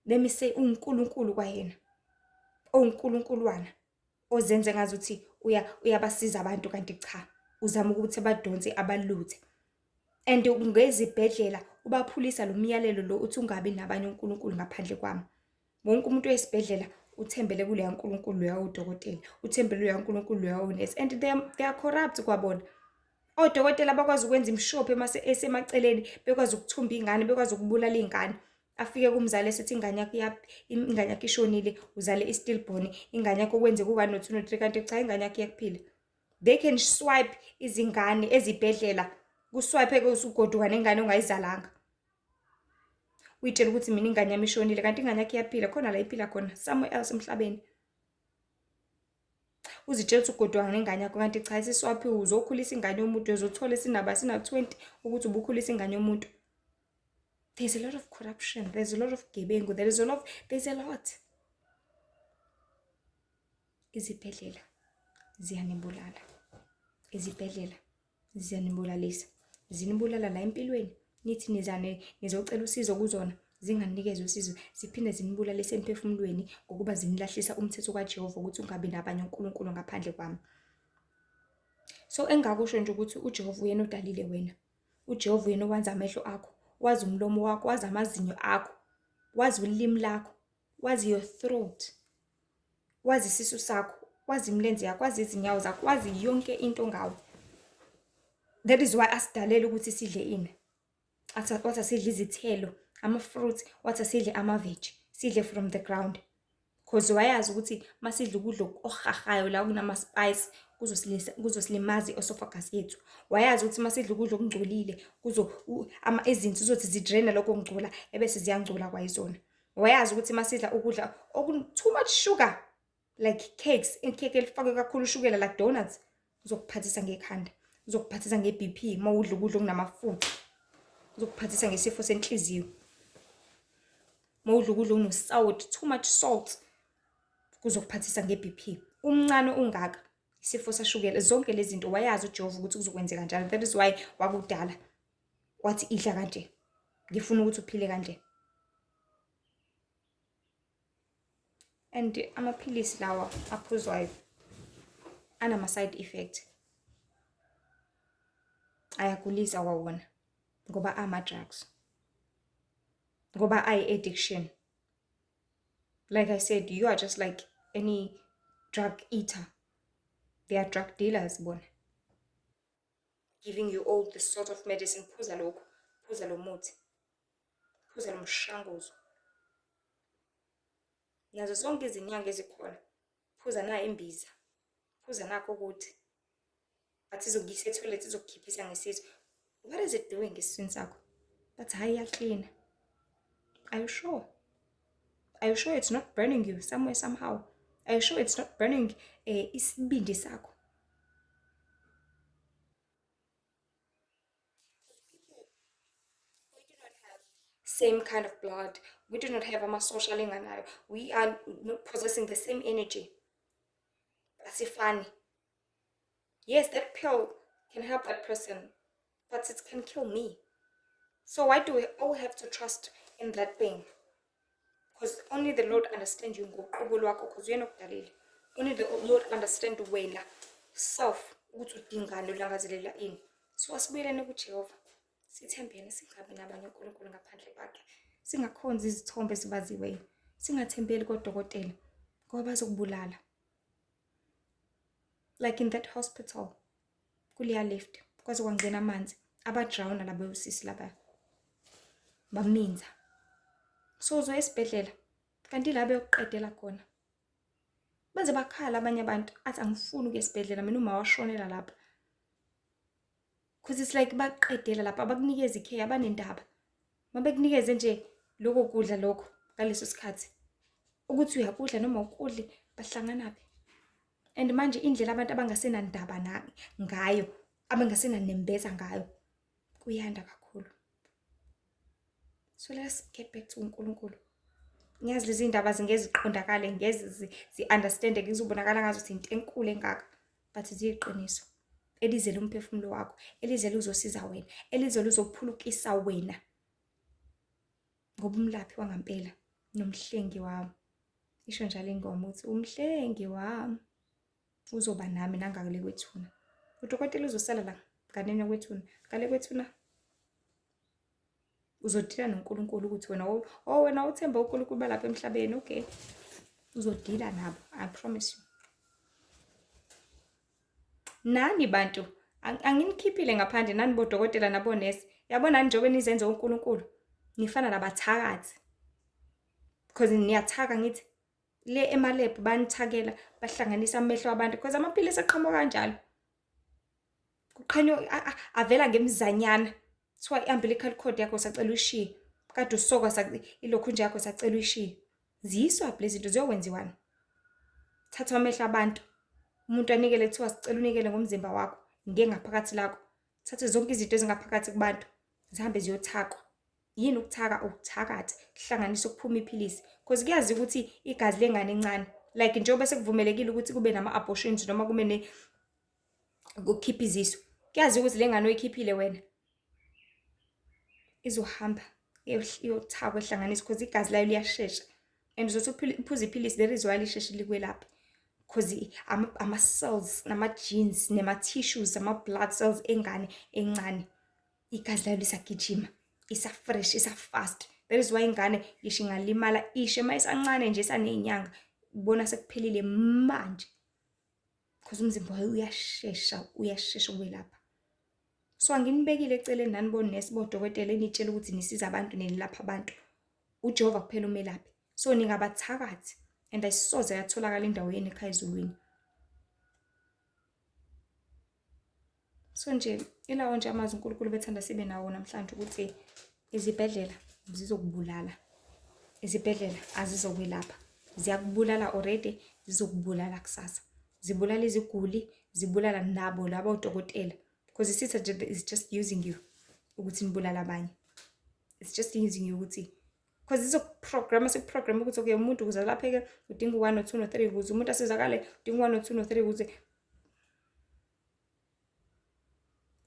A: let me say uNkulunkulu kwayena, owuNkulunkulwana ozenze ngazuthi uyabasiza abantu, kanti cha, uzama ukuthi abadonse abaluthe. And ngezibhedlela ubaphulisa lo myalelo lo uthi ungabi nabanye onkulunkulu ngaphandle kwami. Wonke umuntu oyesibhedlela uthembele kuleya nkulunkulu loya udokotela, uthembele kuleya nkulunkulu loya unesi, and they are corrupt kwabona. Odokotela bakwazi ukwenza imishophi esemaceleni, bekwazi ukuthumba ingane, bekwazi ukubulala ingane. Afike kumzali esithi ingane yakho ingane yakho ishonile, uzale i-stillborn, ingane yakho kwenzeka u-1 no-2 no-3, kanti cha ingane yakho iyakuphila. They can swipe izingane ezibhedlela, kuswipe-ke usugoduka nengane ongayizalanga. Uyitshela ukuthi mina ingane yami ishonile, kanti ingane yakho iyaphila, khona la iphila khona, somewhere else emhlabeni. Uzitshela ukuthi ugoduka nengane yakho, kanti cha isiswaphiwe, uzokhulisa ingane yomuntu, uzothola sinaba sina-20 ukuthi ubukhulisa ingane yomuntu. There's a lot of corruption, there's a lot of gebengu, there's a lot. Izibhedlela ziyanibulala. Izibhedlela ziyanibulalisa. Zinibulala la empilweni. Nithi nizane nizocela usizo kuzona, zinganinikeze usizo, ziphinde zinibulalise emphefumulweni ngokuba zinilahlisa umthetho kaJehova ukuthi ungabi nabanye onkulunkulu ngaphandle kwami. So engakusho nje ukuthi uJehova uyena odalile wena. UJehova uyena owenza amehlo akho, wazi umlomo wakho, wazi amazinyo akho, wazi ulimi lakho, wazi your throat, wazi isisu sakho, wazi imilenze yakho, wazi izinyawo zakho, wazi yonke into ngawe. That is why asidalela ukuthi sidle ini. Wathi asidle izithelo, ama-fruits, wathi asidle ama-veg, sidle from the ground. Because wayazi ukuthi masidla ukudla ohahayo la kunama-spice kuzosilimaza i-esophagus yethu. Wayazi ukuthi masidla ukudla okungcolile izinso zizothi zidraina lokho kungcola ebese ziyangcola kwayizona. Wayazi ukuthi masidla ukudla too much sugar like cakes, ikhekhe elifakwe kakhulu ushukela like donuts, uzokuphathisa ngekhanda, uzokuphathisa nge-BP uma udla ukudla okunamafutha, uzokuphathisa ngesifo senhliziyo. Uma udla ukudla okunosawoti, too much salt, kuzokuphathisa nge-BP. Umncane ungaka, isifo sashukela, zonke lezi zinto wayazi uJehova ukuthi kuzokwenzeka njalo. That is why wakudala wathi idla kanje, ngifuna ukuthi uphile kanje. And amaphilisi lawa aphuzwayo anama side effect, ayagulisa kwawona ngoba ama drugs, ngoba ayi-addiction. Like I said, you are just like any drug eater. They are drug dealers bona, giving you all this sort of medicine. Phuza lokhu, phuza lo muthi, phuza lo mshanguzo, nazo zonke izinyanga ezikhona, phuza na imbiza, phuza nakho ukuthi bathi izokuyisa etoilet, izokukhiphisa ngesisu. What is it doing esiswini sakho? Bathi hayi iyaklina. Are you sure? Are you sure it's not burning you somewhere somehow? Are you sure it's not burning isibindi sakho? We do not have same kind of blood. We do not have amasosha alinganayo. We are not possessing the same energy. Asifani. Yes, that pill can help that person, but it can kill me. So why do we all have to trust in that thing? Because only the Lord understands you ngoqobo lwakho, because uyena okudalile. Only the Lord understand wena self ukuthi udingani, ulangazelela ini. So asibuyeleni kuJehova, sithembene, singabi nabanye onkulunkulu ngaphandle kwakhe, singakhonzi izithombe ezibaziweyo, singathembeli kodokotela ngoba bazokubulala. Like in that hospital, kuleya lift, kwaze kwangena amanzi, abadrawuna laba osisi laba, baminza. So uzoya esibhedlela, kanti la beyokuqedela khona. Baze bakhala abanye abantu, athi angifuni ukuya esibhedlela mina uma washonela lapha. Cause it's like baqedela lapha, abakunikeza i-care, abanendaba. Mabekunikeze nje lokho kudla lokho ngaleso sikhathi. Ukuthi uyakudla noma awukudli, bahlanganaphi? And manje indlela abantu abangasenandaba ngayo, abangasenanembeza ngayo, kuyanda kakhulu. So let's get back to uNkulunkulu. Ngiyazi lezi ndaba zingeze ziqondakale, ngeze zi-understandeke, kuzobonakala ngazuthi into enkulu engaka, but ziyiqiniso. Elizele umphefumulo wakho, elizele uzosiza wena, elizele uzophulukisa wena. Ngoba umlaphi wangampela nomhlengi wami. Isho njalo ingoma ukuthi umhlengi wami uzoba nami nangale kwethuna. Udokotela uzosala la nganeno kwethuna, ngale kwethuna uzodila noNkulunkulu ukuthi wena oh wena uthemba uNkulunkulu balapha emhlabeni, okay. Uzodila nabo, I promise you. Nani bantu, anginikhiphile ngaphandle nani bodokotela nabonesi. Yabona njengoba nizenza uNkulunkulu, nifana nabathakathi. Because niyathaka ngithi le emalebhu banithakela, bahlanganisa amehlo abantu because amaphilisi aqhamuka kanjalo. Kuqhanywa avela ngemizanyana. Kuthiwa i-umbilical cord yakho sacela uyishiye. Kade usoka ilokhu nje yakho sacela uyishiye. Ziyiswaphi lezi zinto, ziyokwenziwani? Thatha amehlo abantu. Umuntu anikele, kuthiwa sicela unikele ngomzimba wakho, ngengaphakathi lakho. Thathe zonke izinto ezingaphakathi kubantu, zihambe ziyothakwa. Yini ukuthaka? Ukuthakatha, kuhlanganisa ukuphuma iphilisi. Because kuyazi ukuthi igazi lengane encane, like njengoba sekuvumelekile ukuthi kube nama-abortions noma kube ukukhipha izisu. Kuyazi ukuthi le ngane oyikhiphile wena izohamba iyothakwa ihlanganiswe because igazi layo liyashesha. And uzothi uphuza iphilisi, there is why lisheshe likwelaphe. Because ama-cells nama-genes nema-tissues, ama-blood cells engane encane, igazi layo lisagijima, isa-fresh, isa-fast. That is why ingane ngisho ingalimala ishe uma isancane nje isaney'nyanga, ubona sekuphelile manje. Because umzimba wayo uyashesha, uyashesha ukwelapha. So anginibekile eceleni nani bonesi bodokotela enitshela ukuthi nisiza abantu nenilapha abantu. uJehova kuphela umelaphi. So ningabathakathi and ayisoze yatholakala indawo yenu ekhaya ezulwini. So nje ilawo nje amazwi uNkulunkulu bethanda sibe nawo namhlanje ukuthi izibhedlela zizokubulala. Izibhedlela azizokwelapha. Ziyakubulala already, zizokubulala kusasa. Zibulala iziguli, zibulala nabo labo odokotela. Because isitha nje is just using you ukuthi nibulale abanye. It's just using you ukuthi because izokuprograma, sikuprograma ukuthi okay umuntu ukuze alapheke udinga u-1 no-2 no-3, ukuze umuntu asizakale udinga u-1 no-2 no-3, ukuze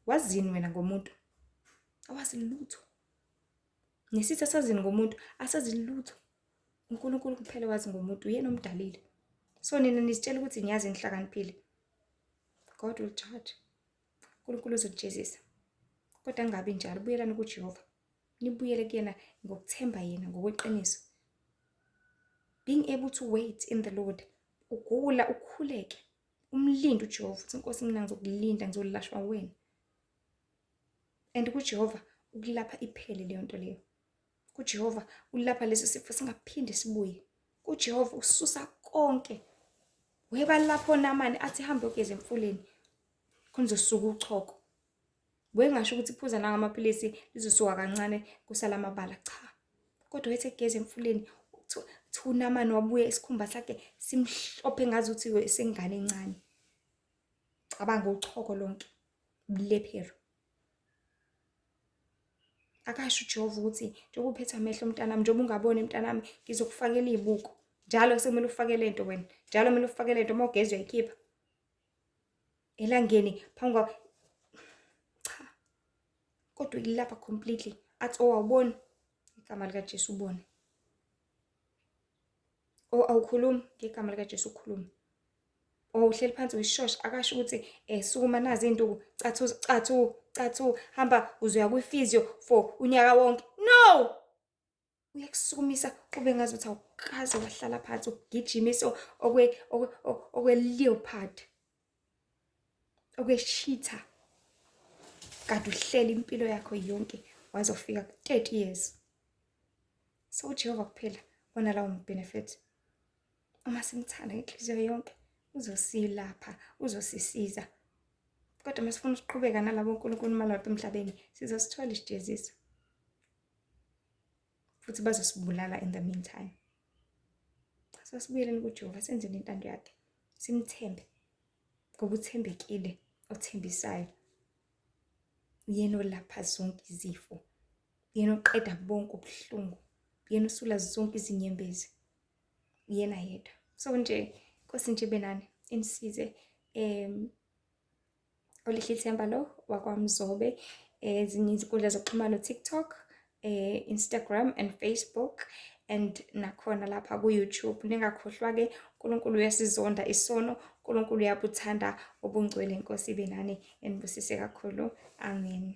A: wazini wena ngomuntu awazi lutho. Nesitha sazini ngomuntu asazi lutho. uNkulunkulu kuphela wazi ngomuntu, uyena omdalile. So nina nizitshela ukuthi niyazi nihlakaniphile. God will judge. uNkulunkulu uzokujezisa. Kodwa angabi njalo, buyelani kuJehova. Nibuyele kuyena ngokuthemba yena ngokweqiniso. Being able to wait in the Lord. Ugula ukhuleke. Umlinde uJehova uthi Nkosi mina ngizokulinda, ngizolashwa wena. And kuJehova ukulapha iphele leyo nto leyo. KuJehova ulapha leso sifo singaphinde sibuye. KuJehova ususa konke. Webalapho Namani athi hambe uyogeza emfuleni. Khona uzosuka uchoko. Wengasho ukuthi phuza nangamaphilisi lizosuka kancane kusala amabala, cha. Kodwa wethe geza emfuleni, uNamani wabuya isikhumba sakhe simhlophe ngazuthi sengane encane. Cabanga uchoko lonke, ubulephero. Akasho uJehova ukuthi njengoba uphethe amehlo mntanami, njengoba ungaboni mntanami, ngizokufakela iy'buko. Njalo sekumele ufake lento wena. Njalo kumele ufake lento, uma ugeza uyayikhipha. Elangeni phambi kwa cha. Kodwa ilapha completely. Athi oh awuboni igama likaJesu ubone. Oh awukhulumi ngegama likaJesu ukhulume. Oh uhleli phansi uyishosha, akasho ukuthi sukuma nazi iy'nduku, cathu cathu cathu hamba uzoya kwi-physio for unyaka wonke. No! Uyakusukumisa ube ngazuthi awukaze wahlala phansi, ugijimise okwe-leopard. Okweshitha kade uhlela impilo yakho yonke wazofika ku-30 years. So uJehova kuphela onalawo benefit. Uma simthanda ngenhliziyo yonke uzosilapha, uzosisiza. Kodwa uma sifuna ukuqhubeka nalabo onkulunkulu malapha emhlabeni, sizosithola isijeziso. Futhi bazosibulala in the meantime. So sibuyeleni kuJehova, senzeni intando yakhe. Simthembe ngoba uthembekile, othembisayo. Uyena olapha zonke izifo. Uyena oqeda bonke ubuhlungu. Uyena osula zonke izinyembezi. Uyena yedwa. So nje Nkosi nje benani inisize. Olihle Ithemba lo wakwaMzobe, ezinye izinkundla zokuxhumana TikTok, Instagram and Facebook and nakhona lapha ku-YouTube. Ningakhohlwa-ke, uNkulunkulu uyasizonda isono, uNkulunkulu uyabuthanda ubungcwele. Inkosi ibe nani, enibusise kakhulu. Amen.